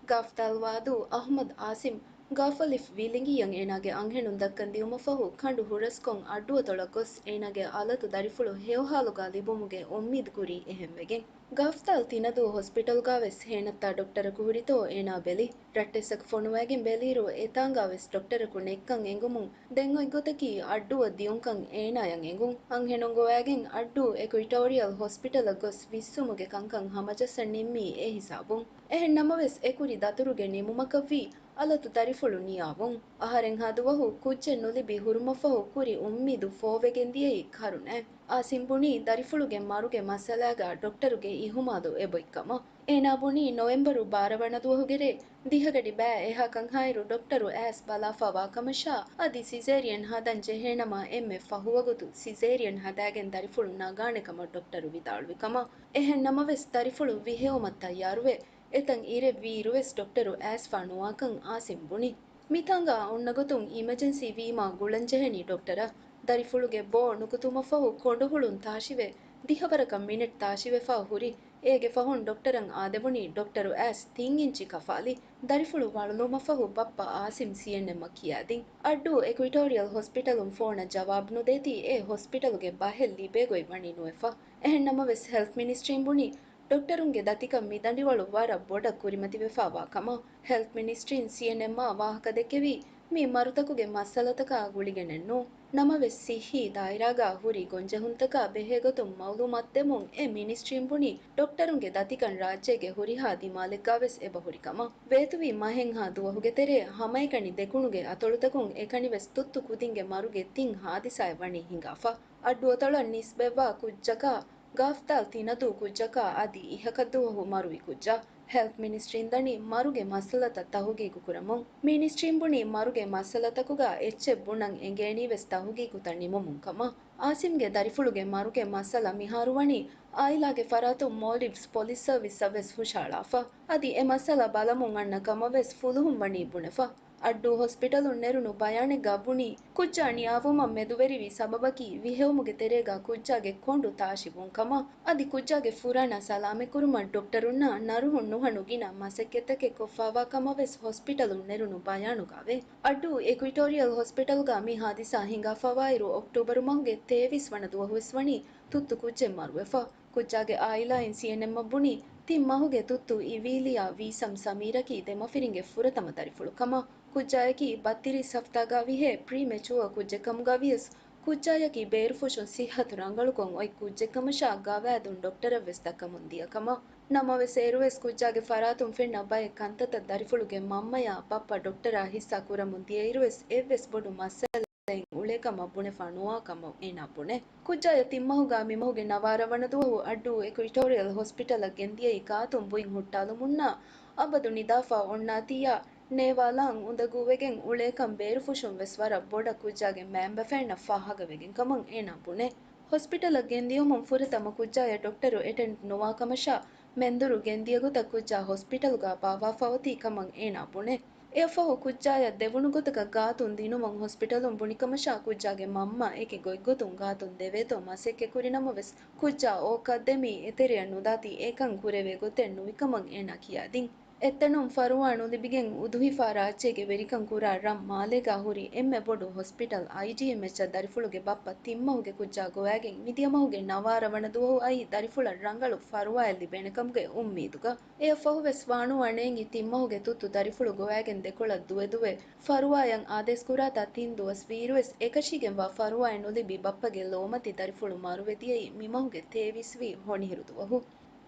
ގާފްތާލް ވާދޫ އަހްމަދު އާސިމް ގާފަލިފް ވީލިނގިއަށް އޭނާގެ އަންހެނުން ދައްކަން ދިއުމަށްފަހު ކަނޑު ހުރަސްކޮށް އައްޑުއަތޮޅަށް ގޮސް އޭނާގެ އަލަތު ދަރިފުޅު ހެޔޮހާލުގަ ލިބުމުގެ އުއްމީދު ކުރީ އެހެންވެގެން. ގާފްތާލް ތިނަދޫ ހޮސްޕިޓަލްގަވެސް ހޭނައްތާ ޑޮކްޓަރަކު ހުރިތޯ އޭނާ ބެލި. ރައްޓެއްސަކު ފޮނުވައިގެން ބެލިއިރު އެތާނގަވެސް ޑޮކްޓަރަކު ނެތްކަން އެނގުމުން ދެން އޮތް ގޮތަކީ އައްޑޫއަށް ދިޔުންކަން އޭނާޔަށް އެނގުން. އަންހެނުން ގޮވައިގެން އައްޑޫ އެކުއިޓޯރިއަލް ހޮސްޕިޓަލަށް ގޮސް ވިއްސުމުގެ ކަންކަން ހަމަޖައްސަން ނިންމީ އެ ހިސާބުން. އެހެން ނަމަވެސް އެކުރި ދަތުރުގެ ނިމުމަކަށްވީ އަލަތު ދަރިފުޅު ނިޔާވުން. އަހަރެއްހާ ދުވަހު ކުއްޖެއް ނުލިބި ހުރުމަށްފަހު ކުރި އުއްމީދު ފޯވެގެން ދިޔައީ ކަރުނައެއް. އާސިމް ބުނީ ދަރިފުޅުގެ މަރުގެ މައްސަލާގަ ޑޮކްޓަރުގެ އިހުމާލު އެބޮތްކަމަށް. އޭނާ ބުނީ ނޮވެމްބަރު ބާރަ ވަނަ ދުވަހުގެ ރޭ ދިހަގަޑި ބައި އެހާ ކަންހާއިރު ޑޮކްޓަރު އައިސް ބަލާފަ ވާކަމަށާ އަދި ސިޒޭރިއަން ހަދަން ޖެހޭނަމަ އެންމެ ފަހުވަގުތު ސިޒޭރިއަން ހަދާގެން ދަރިފުޅު ނަގާނެ ކަމަށް ޑޮކްޓަރު ވިދާޅުވި ކަމަށް. އެހެން ނަމަވެސް ދަރިފުޅު ވިހެއުމަށް ތައްޔާރުވެ، އެތަން އިރެއް ވީއިރުވެސް ޑޮކްޓަރު އައިސްފާ ނުވާކަން އާސިމް ބުނި. މިތާނގަ އޮންނަ ގޮތުން އިމަޖެންސީ ވީމާ ގުޅަންޖެހެނީ ޑޮކްޓަރަށް. ދަރިފުޅުގެ ބޯ ނުކުތުމަށްފަހު ކޮނޑުހުޅުން ތާށިވެ، ދިހަވަރަކަށް މިނެޓް ތާށިވެފާ ހުރި. އޭގެ ފަހުން ޑޮކްޓަރަށް އާދެވުނީ ޑޮކްޓަރު އައިސް ތިން އިންޗި ކަފާލި. ދަރިފުޅު ވަޅުލުމަށްފަހު ބައްޕަ އާސިމް ސީއެންއެމްއަށް ކިޔާދިން. އައްޑޫ އެކުއިޓޯރިއަލް ހޮސްޕިޓަލުން ފޯނަށް ޖަވާބު ނުދޭތީ އެ ހޮސްޕިޓަލުގެ ބަހެއް ލިބޭގޮތް ވަނީ ނުވެފަ. އެހެން ނަމަވެސް ހެލްތް މިނިސްޓްރީން ބުނީ، ޑޮކްޓަރުންގެ ދަތިކަން މިދަނޑިވަޅު ވަރަށް ބޮޑަށް ކުރިމަތިވެފައިވާ ކަމަށް. ހެލްތް މިނިސްޓްރީން ސީއެންއެމްއާ ވާހަކަ ދެއްކެވީ، މި މަރުތަކުގެ މައްސަލަތަކާ ގުޅިގެނެއްނޫން. ނަމަވެސް ސިއްހީ ދާއިރާގަ ހުރި ގޮންޖެހުންތަކާ ބެހޭގޮތުން މައުލޫމާތު ދެމުން އެ މިނިސްޓްރީން ބުނީ، ޑޮކްޓަރުންގެ ދަތިކަން ރާއްޖޭގެ ހުރިހާ ދިމާލެއްގަވެސް އެބަހުރި ކަމަށް. ވޭތުވި މަހެއްހާ ދުވަހުގެ ތެރޭ ހަމައެކަނި ދެކުނުގެ އަތޮޅުތަކުން އެކަނިވެސް ތުއްތު ކުދިންގެ މަރުގެ ތިން ހާދިސާއެއް ވަނީ ހިނގާފަ. އައްޑުއަތޮޅަށް ނިސްބަތްވާ ކުއްޖަކާ، ގާފްތާލް ތިނަދޫ ކުއްޖަކާ އަދި އިހަކަށް ދުވަހު މަރުވި ކުއްޖާ. ހެލްތް މިނިސްޓްރީން ދަނީ މަރުގެ މައްސަލަތައް ތަހުގީގު ކުރަމުން. މިނިސްޓްރީން ބުނީ މަރުގެ މައްސަލަތަކުގަ އެއްޗެއް ބުނަން އެނގޭނީވެސް ތަހުގީގުތައް ނިމުމުން ކަމަށް. އާސިމްގެ ދަރިފުޅުގެ މަރުގެ މައްސަލަ މިހާރު ވަނީ އާއިލާގެ ފަރާތުން މޯލްޑިވްސް ޕޮލިސް ސަރވިސްއަށް ވެސް ހުށަހަޅާފަ. އަދި އެ މައްސަލަ ބަލަމުން އަންނަ ކަމަށް ވެސް ފުލުހުން ވަނީ ބުނެފަ. އައްޑޫ ހޮސްޕިޓަލުން ނެރުނު ބަޔާނެއްގަ ބުނީ، ކުއްޖާ ނިޔާވުމަށް މެދުވެރިވި ސަބަބަކީ ވިހެއުމުގެ ތެރޭގަ ކުއްޖާގެ ކޮނޑު ތާށިވުން ކަމަށް، އަދި ކުއްޖާގެ ފުރާނަ ސަލާމަތްކުރުމަށް ޑޮކްޓަރުންނާ ނަރުހުން ނުހަނު ގިނަ މަސައްކަތްތަކެއް ކޮށްފައިވާ ކަމަށް ވެސް ހޮސްޕިޓަލުން ނެރުނު ބަޔާނުގައވޭ. އައްޑޫ އެކުއިޓޯރިއަލް ހޮސްޕިޓަލްގަ މި ހާދިސާ ހިނގާފައިވާއިރު އޮކްޓޫބަރު މަހުގެ ތޭވީސް ވަނަ ދުވަހުވެސް ވަނީ ތުއްތު ކުއްޖެއް މަރުވެފަ. ކުއްޖާގެ އާއިލާއިން ސީއެންއެމްއަށް ބުނީ، ތިން މަހުގެ ތުއްތު އިވީލިޔާ ވީސަމް ސަމީރަކީ ދެމަފިރިންގެ ފުރަތަމަ ދަރިފުޅު ކަމަށް. ކުއްޖާޔަކީ ބައްތިރީސް ހަފްތާގަ ވިހޭ ޕްރީމެޗުއަ ކުއްޖެއް ކަމުގަ ވިޔަސް، ކުއްޖާޔަކީ ބޭރުފުށުން ސިއްހަތު ރަނގަޅުކޮށް އޮތް ކުއްޖެއް ކަމަށާ ގަވާއިދުން ޑޮކްޓަރަށް ވެސް ދައްކަމުން ދިޔަ ކަމަށް. ނަމަވެސް އޭރުވެސް ކުއްޖާގެ ފަރާތުން ފެންނަ ބައެއް ކަންތައްތައް ދަރިފުޅުގެ މަންމަޔާ ބައްޕަ ޑޮކްޓަރާ ހިއްސާ ކުރަމުން ދިޔައިރުވެސް އެއްވެސް ބޮޑު މައްސަލަ އެއް އުޅޭ ކަމަށް ބުނެފަ ނުވާ ކަމަށް އޭނާ ބުނޭ. ކުއްޖާޔަށް ތިން މަހުގަ މި މަހުގެ ނަވާރަ ވަނަ ދުވަހު އައްޑޫ އެކުއިޓޯރިއަލް ހޮސްޕިޓަލަށް ގެންދިޔައީ ގާތުން ބުއިން ހުއްޓާލުމުންނާ އަބަދު ނިދާފަ އޮންނާތީޔާ ނޭވާލާން އުނދަގޫވެގެން އުޅޭކަން ބޭރުފުށުން ވެސް ވަރަށް ބޮޑަށް ކުއްޖާގެ މައިންބަފައިންނަށް ފާހަގަވެގެން ކަމަށް އޭނާ ބުނޭ. ހޮސްޕިޓަލަށް ގެންދިޔުމުން ފުރަތަމަ ކުއްޖާޔަށް ޑޮކްޓަރު އެޓެންޑް ނުވާ ކަމަށާ، މެންދުރު ގެންދިޔަ ގޮތަށް ކުއްޖާ ހޮސްޕިޓަލުގަ ބާއްވާފަ އޮތީ ކަމަށް އޭނާ ބުނޭ. އެއަށްފަހު ކުއްޖާޔަށް ދެވުނު ގޮތަކަށް ގާތުން ދިނުމަށް ހޮސްޕިޓަލުން ބުނިކަމަށާ ކުއްޖާގެ މަންމަ އެކި ގޮތްގޮތުން ގާތުން ދެވޭތޯ މަސައްކަތްކުރި ނަމަވެސް، ކުއްޖާ އޯ ކަށްދެމީ އެތެރެއަށް ނުދާތީ އެކަން ކުރެވޭ ގޮތެއް ނުވިކަމަށް އޭނާ ކިޔާދިން. އެތަނުން ފަރުވާ ނުލިބިގެން އުދުހިފާ ރާއްޖޭގެ ވެރިކަން ކުރާ ރަށް މާލޭގާ ހުރި އެންމެ ބޮޑު ހޮސްޕިޓަލް އައިޖީއެމްއެޗަށް ދަރިފުޅުގެ ބައްޕަ ތިން މަހުގެ ކުއްޖާ ގޮވާގެން މިދިޔަ މަހުގެ ނަވާރަ ވަނަ ދުވަހު އައީ ދަރިފުޅަށް ރަނގަޅު ފަރުވާއެއް ލިބޭނެ ކަމުގެ އުއްމީދުގަ. އެއަށް ފަހުވެސް ވާނުވާ ނޭނގި ތިން މަހުގެ ތުއްތު ދަރިފުޅު ގޮވާގެން ދެކޮޅަށް ދުވެދުވެ ފަރުވާޔަށް އާދޭސްކުރާތާ ތިން ދުވަސް ވީއިރުވެސް އެކަށީގެންވާ ފަރުވާއެއް ނުލިބި ބައްޕަގެ ލޯމަތި ދަރިފުޅު މަރުވެދިޔައީ މި މަހުގެ ތޭވީސް ވީ ހޮނިހިރު ދުވަހު.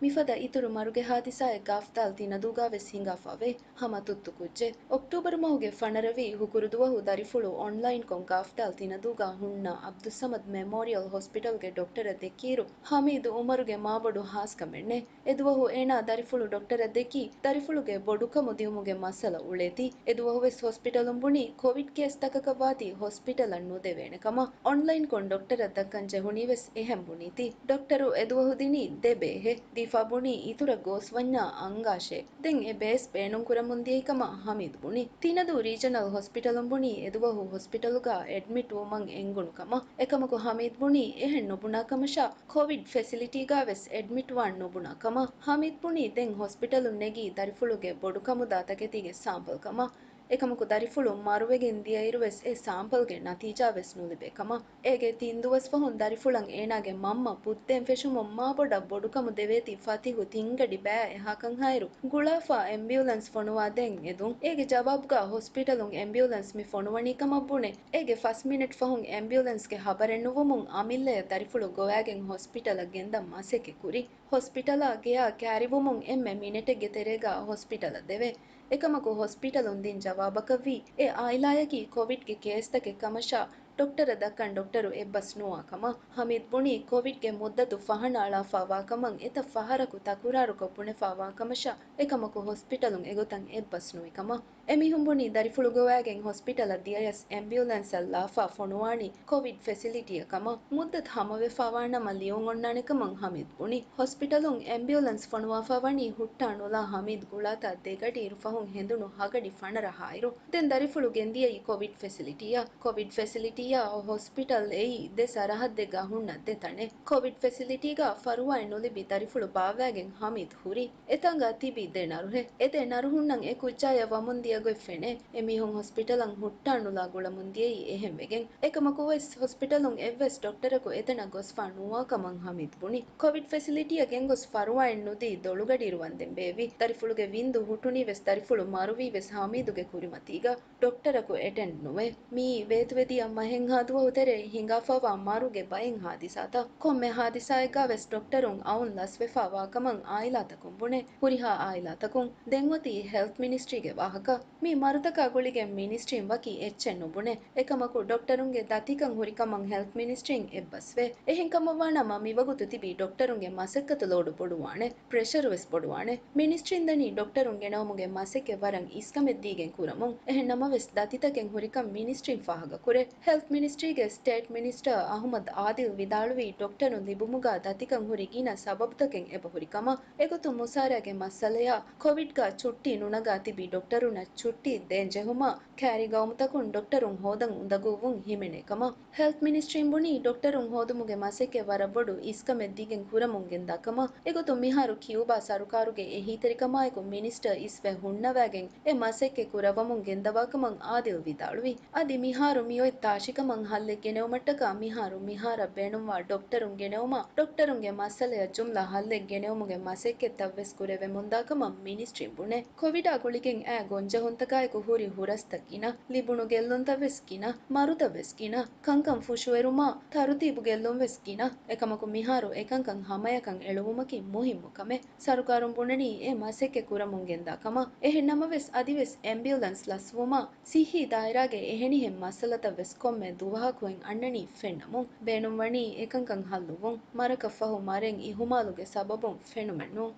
މިފަދަ އިތުރު މަރުގެ ހާދިސާއެއް ގާފްދާލް ތިނަދޫގާވެސް ހިނގާފަވޭ. ހަމަ ތުއްތު ކުއްޖެއް. އޮކްޓޫބަރު މަހުގެ ފަނަރަ ވީ ހުކުރު ދުވަހު ދަރިފުޅު އޮންލައިންކޮށް ގާފްދާލް ތިނަދޫގާ ހުންނަ އަބްދުއްސަމަދު މެމޯރިއަލް ހޮސްޕިޓަލްގެ ޑޮކްޓަރަށް ދެއްކިއިރު، ހަމީދު އުމަރުގެ މާބޮޑު ހާސްކަމެއްނެއް. އެދުވަހު އޭނާ ދަރިފުޅު ޑޮކްޓަރަށް ދެއްކީ، ދަރިފުޅުގެ ބޮޑުކަމު ދިއުމުގެ މައްސަލަ އުޅޭތީ. އެދުވަހުވެސް ހޮސްޕިޓަލުން ބުނީ، ކޮވިޑް ކޭސް ތަކަކަށް ވާތީ ހޮސްޕިޓަލަށް ނުދެވޭނެ ކަމަށް. އޮންލައިންކޮށް ޑޮކްޓަރަށް ދައްކަން ޖެހުނީވެސް އެހެން ބުނީތީ. ޑޮކްޓަރު އެދުވަހު ދިނީ ދެ ބޭހެއް. ދީފާ ބުނީ އިތުރަށް ގޯސްވަންޏާ އަންގާށޭ. ދެން އެ ބޭސް ބޭނުންކުރަމުން ދިޔައީ ކަމަށް ހަމީދު ބުނީ. ތިނަދޫ ރީޖަނަލް ހޮސްޕިޓަލުން ބުނީ އެދުވަހު ހޮސްޕިޓަލުގަ އެޑްމިޓް ވުމަށް އެނގުނު ކަމަށް. އެކަމަކު ހަމީދު ބުނީ އެހެން ނުބުނާ ކަމަށާ، ކޮވިޑް ފެސިލިޓީގަވެސް އެޑްމިޓްވާން ނުބުނާ ކަމަށް. ހަމީދު ބުނީ ދެން ހޮސްޕިޓަލުން ނެގީ ދަރިފުޅުގެ ބޮޑުކަމުދާ ތަކެތީގެ ސާމްޕަލް ކަމަށް. އެކަމަކު ދަރިފުޅު މަރުވެގެން ދިޔައިރުވެސް އެ ސާމްޕަލްގެ ނަތީޖާވެސް ނުލިބޭ ކަމަށް. އޭގެ ތިން ދުވަސް ފަހުން ދަރިފުޅަށް އޭނާގެ މަންމަ ބުއްދޭން ފެށުމުން މާބޮޑަށް ބޮޑުކަމު ދެވޭތީ ފަތިހު ތިންގަޑި ބައި އެހާކަންހާއިރު، ގުޅާފާ އެމްބިއުލަންސް ފޮނުވާ ދޭން އެދުން. އޭގެ ޖަވާބުގަ ހޮސްޕިޓަލުން އެމްބިއުލަންސް މި ފޮނުވަނީ ކަމަށް ބުނެ. އޭގެ ފަސް މިނެޓް ފަހުން އެމްބިއުލަންސްގެ ހަބަރެއް ނުވުމުން އަމިއްލަޔަށް ދަރިފުޅު ގޮވާގެން ހޮސްޕިޓަލަށް ގެންދަން މަސައްކަތް ކުރި. ހޮސްޕިޓަލާ ގެޔާ ކައިރިވުމުން އެންމެ މިނެޓެއްގެ ތެރޭގަ ހޮސްޕިޓަލަށް ދެވޭ. އެކަމަކު ހޮސްޕިޓަލުން ދިން ޖަވާބަކަށްވީ، އެ އާއިލާޔަކީ ކޮވިޑްގެ ކޭސްތަކެއް ކަމަށާ، ޑޮކްޓަރަށް ދައްކަން ޑޮކްޓަރު އެއްބަސް ނުވާ ކަމަށް. ހަމީދު ބުނީ، ކޮވިޑްގެ މުއްދަތު ފަހަނައަޅާފާ ވާ ކަމަށް އެތައް ފަހަރަކު ތަކުރާރުކޮށް ބުނެފާ ވާ ކަމަށާ، އެކަމަކު ހޮސްޕިޓަލުން އެގޮތަށް އެއްބަސް ނުވި ކަމަށް. އެމީހުން ބުނީ، ދަރިފުޅު ގޮވާގެން ހޮސްޕިޓަލަށް ދިޔަޔަސް އެމްބިއުލަންސަށް ލާފާ ފޮނުވާނީ ކޮވިޑް ފެސިލިޓީއަށް ކަމަށް. މުއްދަތު ހަމަވެފާވާނަމަ ލިޔުން އޮންނާނެ ކަމަށް ހަމީދު ބުނި. ހޮސްޕިޓަލުން އެމްބިއުލަންސް ފޮނުވާފާ ވަނީ ހުއްޓާ ނުލާ ހަމީދު ގުޅާތާ ދެގަޑިއިރު ފަހުން ހެނދުނު ހަގަޑި ފަނަރަ ހާއިރު. ދެން ދަރިފުޅު ގެންދިޔައީ ކޮވިޑް ފެސިލިޓީއަށް. ކޮވިޑް ފެސިލިޓީއާ ހޮސްޕިޓަލް އެއީ ދެ ސަރަހައްދެއްގަ ހުންނަ ދެ ތަނެއް. ކޮވިޑް ފެސިލިޓީގަ ފަރުވާއެއް ނުލިބި ދަރިފުޅު ބާއްވާގެން ހަމީދު ހުރި. އެތާނގަ ތިބި ދެ ނަރުހެއް. އެ ދެ ނަރުހުންނަށް އެ ކުއްޖާޔަށް ވަމުން ދިޔަ ގޮތް ފެނޭ. އެމީހުން ހޮސްޕިޓަލަށް ހުއްޓާ ނުލާ ގުޅަމުން ދިޔައީ އެހެން ވެގެން. އެކަމަކުވެސް ހޮސްޕިޓަލުން އެއްވެސް ޑޮކްޓަރަކު އެތަނަށް ގޮސްފާ ނުވާ ކަމަށް ހަމީދު ބުނި. ކޮވިޑް ފެސިލިޓީއަށް ގެންގޮސް ފަރުވާއެއް ނުދީ ދޮޅުގަޑިއިރު ވަންދެން ބޭއްވި. ދަރިފުޅުގެ ވިންދު ހުއްޓުނީވެސް ދަރިފުޅު މަރުވީވެސް ހަމީދުގެ ކުރިމަތީގަ. ޑޮކްޓަރަކު އެޓެންޑް ނުވޭ. މިއީ ވޭތުވެދިޔަ މަހެއްހާ ދުވަހު ތެރޭ ހިނގާފާވާ މަރުގެ ބައެއް ހާދިސާތައް. ކޮންމެ ހާދިސާއެއްގަވެސް ޑޮކްޓަރުން އައުން ލަސްވެފާ ވާކަމަށް އާއިލާތަކުން ބުނޭ. ހުރިހާ އާއިލާތަކުން ދެން އޮތީ ހެލްތް މިނިސްޓްރީގެ ވާހަކަ. މި މަރުތަކާ ގުޅިގެން މިނިސްޓްރީން ވަކި އެއްޗެއް ނުބުނޭ. އެކަމަކު ޑޮކްޓަރުންގެ ދަތިކަން ހުރިކަމަށް ހެލްތް މިނިސްޓްރީން އެއްބަސްވޭ. އެހެންކަމަށްވާނަމަ މިވަގުތު ތިބި ޑޮކްޓަރުންގެ މަސައްކަތު ލޯޑު ބޮޑުވާނެ. ޕްރެޝަރުވެސް ބޮޑުވާނެ. މިނިސްޓްރީން ދަނީ ޑޮކްޓަރުން ގެނައުމުގެ މަސައްކަތް ވަރަށް އިސްކަމެއް ދީގެން ކުރަމުން. އެހެން ނަމަވެސް، ދަތިތަކެއް ހުރިކަން މިނިސްޓްރީން ފާހަގަކުރޭ. ހެލްތް މިނިސްޓްރީގެ ސްޓޭޓް މިނިސްޓަރ އަހުމަދު އާދިލް ވިދާޅުވީ، ޑޮކްޓަރުން ލިބުމުގަ ދަތިކަން ހުރި ގިނަ ސަބަބުތަކެއް އެބަހުރި ކަމަށް. އެގޮތުން މުސާރާގެ މައްސަލަޔާ، ކޮވިޑްގަ ޗުއްޓީ ނުނަގާ ތިބި ޑޮކްޓަރުންނަށް ޗުއްޓީ ދޭން ޖެހުމާ، ކައިރި ގައުމުތަކުން ޑޮކްޓަރުން ހޯދަން އުނދަގޫވުން ހިމެނޭ ކަމަށް. ހެލްތް މިނިސްޓްރީން ބުނީ، ޑޮކްޓަރުން ހޯދުމުގެ މަސައްކަތް ވަރަށް ބޮޑު އިސްކަމެއް ދީގެން ކުރަމުން ގެންދާ ކަމަށް. އެގޮތުން މިހާރު ކިއުބާ ސަރުކާރުގެ އެހީތެރިކަމާއެކު މިނިސްޓަރ އިސްވެ ހުންނަވައިގެން އެ މަސައްކަތް ކުރައްވަމުން ގެންދަވާކަމަށް އާދިލް ވިދާޅުވި. އަދި މިހާރު މިއޮތް ތާށިކަމަށް ހައްލެއް ގެނެވުމަށްޓަކާ މިހާރު މިހާރަށް ބޭނުންވާ ޑޮކްޓަރުން ގެނެވުމާ، ޑޮކްޓަރުންގެ މައްސަލަޔަށް ޖުމްލަ ހައްލެއް ގެނެވުމުގެ މަސައްކަތްތައްވެސް ކުރެވެމުންދާކަމަށް މިނިސްޓްރީން ބުނޭ. ކޮވިޑާ ގުޅިގެން އައި ގޮންޖެހުންތަކާއެކު ހުރި ހުރަސްތައް ގިނަ، ލިބުނު ގެއްލުންތައްވެސް ގިނަ، މަރުތައްވެސް ގިނަ، ކަންކަން ފުށުއެރުމާ، ތަރުތީބު ގެއްލުންވެސް ގިނަ. އެކަމަކު މިހާރު އެކަންކަން ހަމަޔަކަށް އެޅުވުމަކީ މުހިއްމު ކަމެއް. ސަރުކާރުން ބުނަނީ އެ މަސައްކަތް ކުރަމުން ގެންދާ ކަމަށް. އެހެން ނަމަވެސް، އަދިވެސް އެމްބިއުލަންސް ލަސްވުމާ، ސިއްހީ ދާއިރާގެ އެހެނިހެން މައްސަލަތައްވެސް ކޮންމެ ދުވަހަކު އޮތް އަންނަނީ ފެންނަމުން. ބޭނުންވަނީ އެކަންކަން ހައްލުވުން. މަރަކަށް ފަހު މަރެއް އިހުމާލުގެ ސަބަބުން ފެނުމެއްނޫން.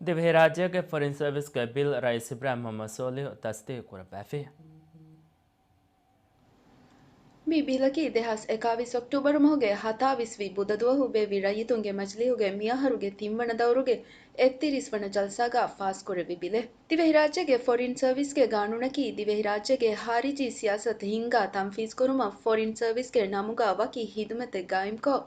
ދިވެހިރާއްޖޭގެ ފޮރިން ސަރވިސްގެ ބިލް ރައީސް އިބްރާހިމް މުޙައްމަދު ސޯލިހު ތަސްދީޤު ކުރައްވައިފި. މި ބިލަކީ ދެހާސް އެކާވީސް އޮކްޓޫބަރު މަހުގެ ހަތާވީސް ވި ބުދަ ދުވަހު ބޭއްވި ރައްޔިތުންގެ މަޖިލީހުގެ މިއަހަރުގެ ތިންވަނަ ދައުރުގެ އެކްތިރީސް ވަނަ ޖަލްސާގަ ފާސްކުރެއްވި ބިލެއް. ދިވެހިރާއްޖޭގެ ފޮރިން ސަރވިސްގެ ގާނޫނަކީ ދިވެހިރާއްޖޭގެ ހާރިޖީ ސިޔާސަތު ހިންގާ ތަންފީޒްކުރުމަށް ފޮރިން ސަރވިސްގެ ނަމުގަ ވަކި ހިދުމަތެއް ގާއިމްކޮށް،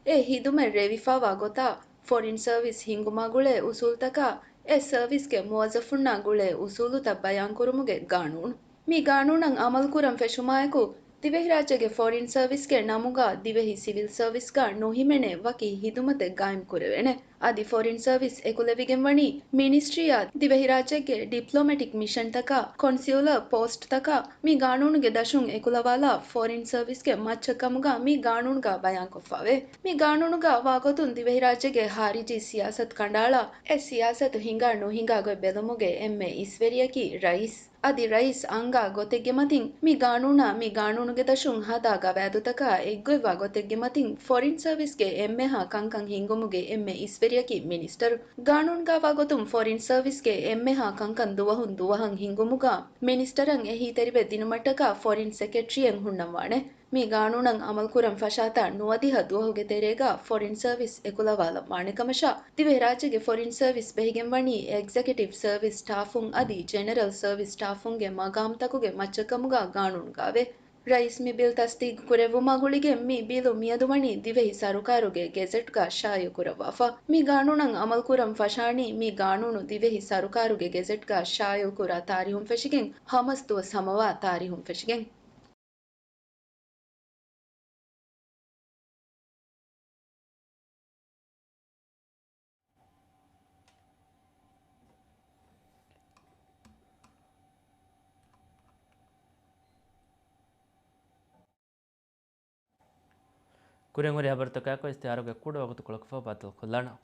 އެ ހިދުމަތް ރޭވިފާވާ ގޮތާ، ފޮރިން ސަރވިސް ހިންގުމާ ގުޅޭ އުސޫލުތަކާ، އެ ސަރވިސްގެ މުވައްޒަފުންނާ ގުޅޭ އުސޫލުތައް ބަޔާންކުރުމުގެ ގާނޫނު. މި ގާނޫނަށް އަމަލުކުރަން ފެށުމާއެކު، ދިވެހިރާއްޖޭގެ ފޮރިން ސަރވިސްގެ ނަމުގާ ދިވެހި ސިވިލް ސަރވިސްގާ ނުހިމެނޭ ވަކި ހިދުމަތެއް ގާއިމް ކުރެވޭނެ. އަދި ފޮރިން ސަރވިސް އެކުލެވިގެން ވަނީ މިނިސްޓްރީއާ ދިވެހިރާއްޖޭގެ ޑިޕްލޮމެޓިކް މިޝަންތަކާ، ކޮންސިއުލަރ ޕޯސްޓްތަކާ މި ގާނޫނުގެ ދަށުން އެކުލަވާލާ ފޮރިން ސަރވިސްގެ މައްޗަށް ކަމުގާ މި ގާނޫނުގާ ބަޔާންކޮށްފަވޭ. މި ގާނޫނުގާ ވާގޮތުން ދިވެހިރާއްޖޭގެ ހާރިޖީ ސިޔާސަތު ކަނޑައަޅާ، އެ ސިޔާސަތު ހިނގާ ނުހިނގާ ގޮތް ބެލުމުގެ އެންމެ އިސްވެރިޔަކީ ރައީސް. އަދި ރައީސް އަންގާ ގޮތެއްގެ މަތިން މި ގާނޫނާ މި ގާނޫނުގެ ދަށުން ހަދާ ގަވާއިދުތަކާ އެއްގޮތްވާ ގޮތެއްގެ މަތިން ފޮރިން ސަރވިސްގެ އެންމެހާ ކަންކަން ހިންގުމުގެ އެންމެ އިސްވެރިޔަކީ މިނިސްޓަރު. ގާނޫނުގާވާ ގޮތުން ފޮރިން ސަރވިސްގެ އެންމެހާ ކަންކަން ދުވަހުން ދުވަހަށް ހިންގުމުގާ މިނިސްޓަރަށް އެހީތެރިވެ ދިނުމަށްޓަކާ ފޮރިން ސެކްރެޓަރީއެއް ހުންނަންވާނެ. މި ގާނޫނަށް އަމަލުކުރަން ފަށާތާ ނުވަދިހަ ދުވަހުގެ ތެރޭގާ ފޮރިން ސަރވިސް އެކުލަވާލަން ވާނެ ކަމަށާ، ދިވެހިރާއްޖޭގެ ފޮރިން ސަރވިސް ބެހިގެން ވަނީ އެގްޒެކެޓިވް ސަރވިސް ސްޓާފުން އަދި ޖެނެރަލް ސަރވިސް ސްޓާފުންގެ މަގާމްތަކުގެ މައްޗަށް ކަމުގާ ގާނޫނުގާވޭ. ރައީސް މި ބިލް ތަސްދީގު ކުރެއްވުމާ ގުޅިގެން މި ބިލު މިއަދު ވަނީ ދިވެހި ސަރުކާރުގެ ގެޒެޓްގާ ޝާއިޢު ކުރައްވާފަ. މި ގާނޫނަށް އަމަލުކުރަން ފަށާނީ މި ގާނޫނު ދިވެހި ސަރުކާރުގެ ގެޒެޓްގާ ޝާއިޢު ކުރާ ތާރީހުން ފެށިގެން ހަމަސް ދުވަސް ހަމަވާ ތާރީހުން ފެށިގެން. ކުރިން ހުރި ހަބަރުތަކާއެކު އިސްތިހާރުގެ ކުޑަ ވަގުތުކޮޅަކުފަހު ބައްދަލުކޮށްލާނަން.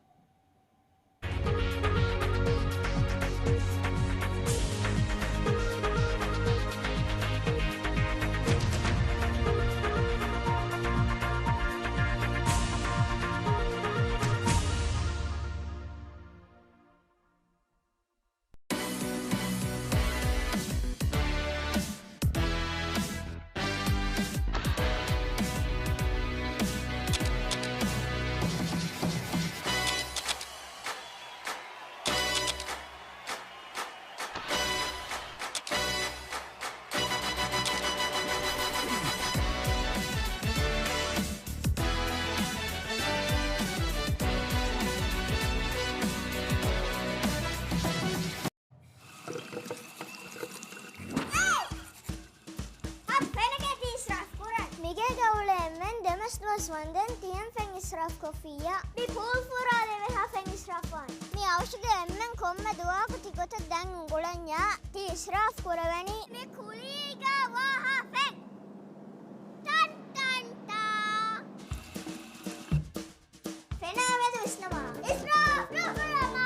ހަ، ފެނަކޭ ތި އިސްރާފް ކުރަން. މިގޭގަ އުޅޭ އެންމެން ދެމަސް ދުވަސް ވަންދެން ތިހެން ފެން އިސްރާފް ކޮށްފިއްޔާ. މި ޕޫލް ފުރާލެވޭ ހަ ފެން އިސްރާފް ވާން. މި އަވަށުގެ އެންމެން ކޮންމެ ދުވަހަކު ތި ގޮތަށް ދެން އުނގުޅަންޏާ ތި އިސްރާފް ކުރެވެނީ. މި ކުލީގަ ވާ ހަ ފެން. ޓަން ޓަން ޓާ. ފެނާ މެދު ވިސްނަމާ. އިސްރާފް ނުކުރަމާ.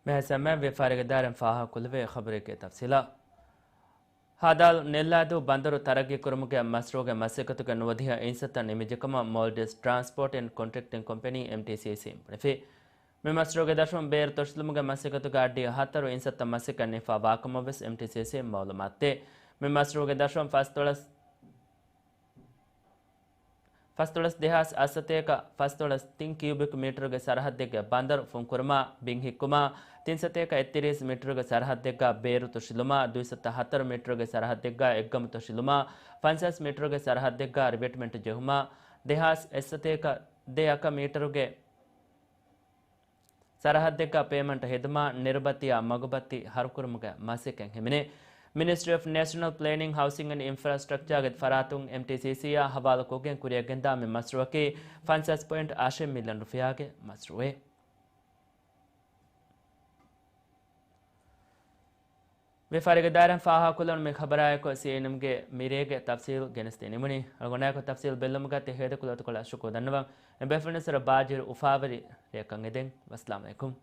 މިހާ ސަމާ ވިޔަފާރިގެ ދާއިރާއިން ފާހަގަކުރެވޭ ޚަބަރެއްގެ ތަފްސީލާ. ހދ. ނެއްލާދޫ ބަނދަރު ތަރައްގީކުރުމުގެ މަޝްރޫޢުގެ މަސައްކަތުގެ ނުވަދިހަ އިންސައްތަ ނިމިއްޖެކަމަށް މޯލްޑިވްސް ޓްރާންސްޕޯޓް އެންޑް ކޮންޓްރެކްޓިން ކޮމްޕެނީ، އެމްޓީސީސީ، ބުނެފި. މި މަޝްރޫޢުގެ ދަށުން ބޭރު ތޮށިލުމުގެ މަސައްކަތުގެ އައްޑިހަ ހަތަރު އިންސައްތަ މަސައްކަތް ނިފާވާކަމަށްވެސް އެމްޓީސީސީ މައުލޫމާތުދޭ. މި މަޝްރޫޢުގެ ދަށުން ފަސްދޮޅަސް، ފަސްދޮޅަސް ދެހާސް އަށްސަތޭކަ ފަސްދޮޅަސް ތިން ކިއުބިކް މީޓަރުގެ ސަރަހައްދެއްގެ ބަނދަރު ފުންކުރުމާ، ބިން ހިއްކުމާ، ތިންސަތޭކަ އެއްތިރީސް މީޓަރުގެ ސަރަހައްދެއްގަ ބޭރު ތޮށިލުމާ، ދުއިސައްތަ ހަތަރު މީޓަރުގެ ސަރަހައްދެއްގަ އެއްގަމު ތޮށިލުމާ، ފަންސާސް މީޓަރުގެ ސަރަހައްދެއްގަ ރިވެޓްމަންޓް ޖެހުމާ، ދެހާސް އެއްސަތޭކަ ދެއަކަ މީޓަރުގެ ސަރަހައްދެއްގަ ޕޭމަންޓް ހެދުމާ، ނިރުބަތިޔާ މަގުބައްތި ހަރުކުރުމުގެ މަސައްކަތް ހިމެނޭ. މިނިސްޓްރީ އޮފް ނޭޝަނަލް ޕްލޭނިން، ހައުސިން އެންޑް އިންފްރާސްޓްރަކްޗާގެ ފަރާތުން އެމްޓީސީސީއާ ހަވާލުކޮށްގެން ކުރިއަށްގެންދާ މި މަޝްރޫޢަކީ ފަންސާސް ޕޮއިންޓް އަށެއް މިލިއަން ރުފިޔާގެ މަޝްރޫޢެއް. ވިޔަފާރިގެ ދާއިރާއިން ފާހަގަކޮށްލަން މި ޚަބަރާއެކު ސީއެންއެމްގެ މިރޭގެ ތަފްސީލް ގެނެސްދީ ނިމުނީ. އަޅުގަނޑާއެކު ތަފްސީލް ބެއްލުމުގަ ތި ހޭދަކުރި އަތުކޮޅަށް ޝުކުރު ދަންނަވަން. އެބޭފުޅުން އިސްރަށް ބާއްޖަވެރި އުފާވެރި ރެއަކަށް އެދެން. ވައްސަލާމް އަލައިކުމް.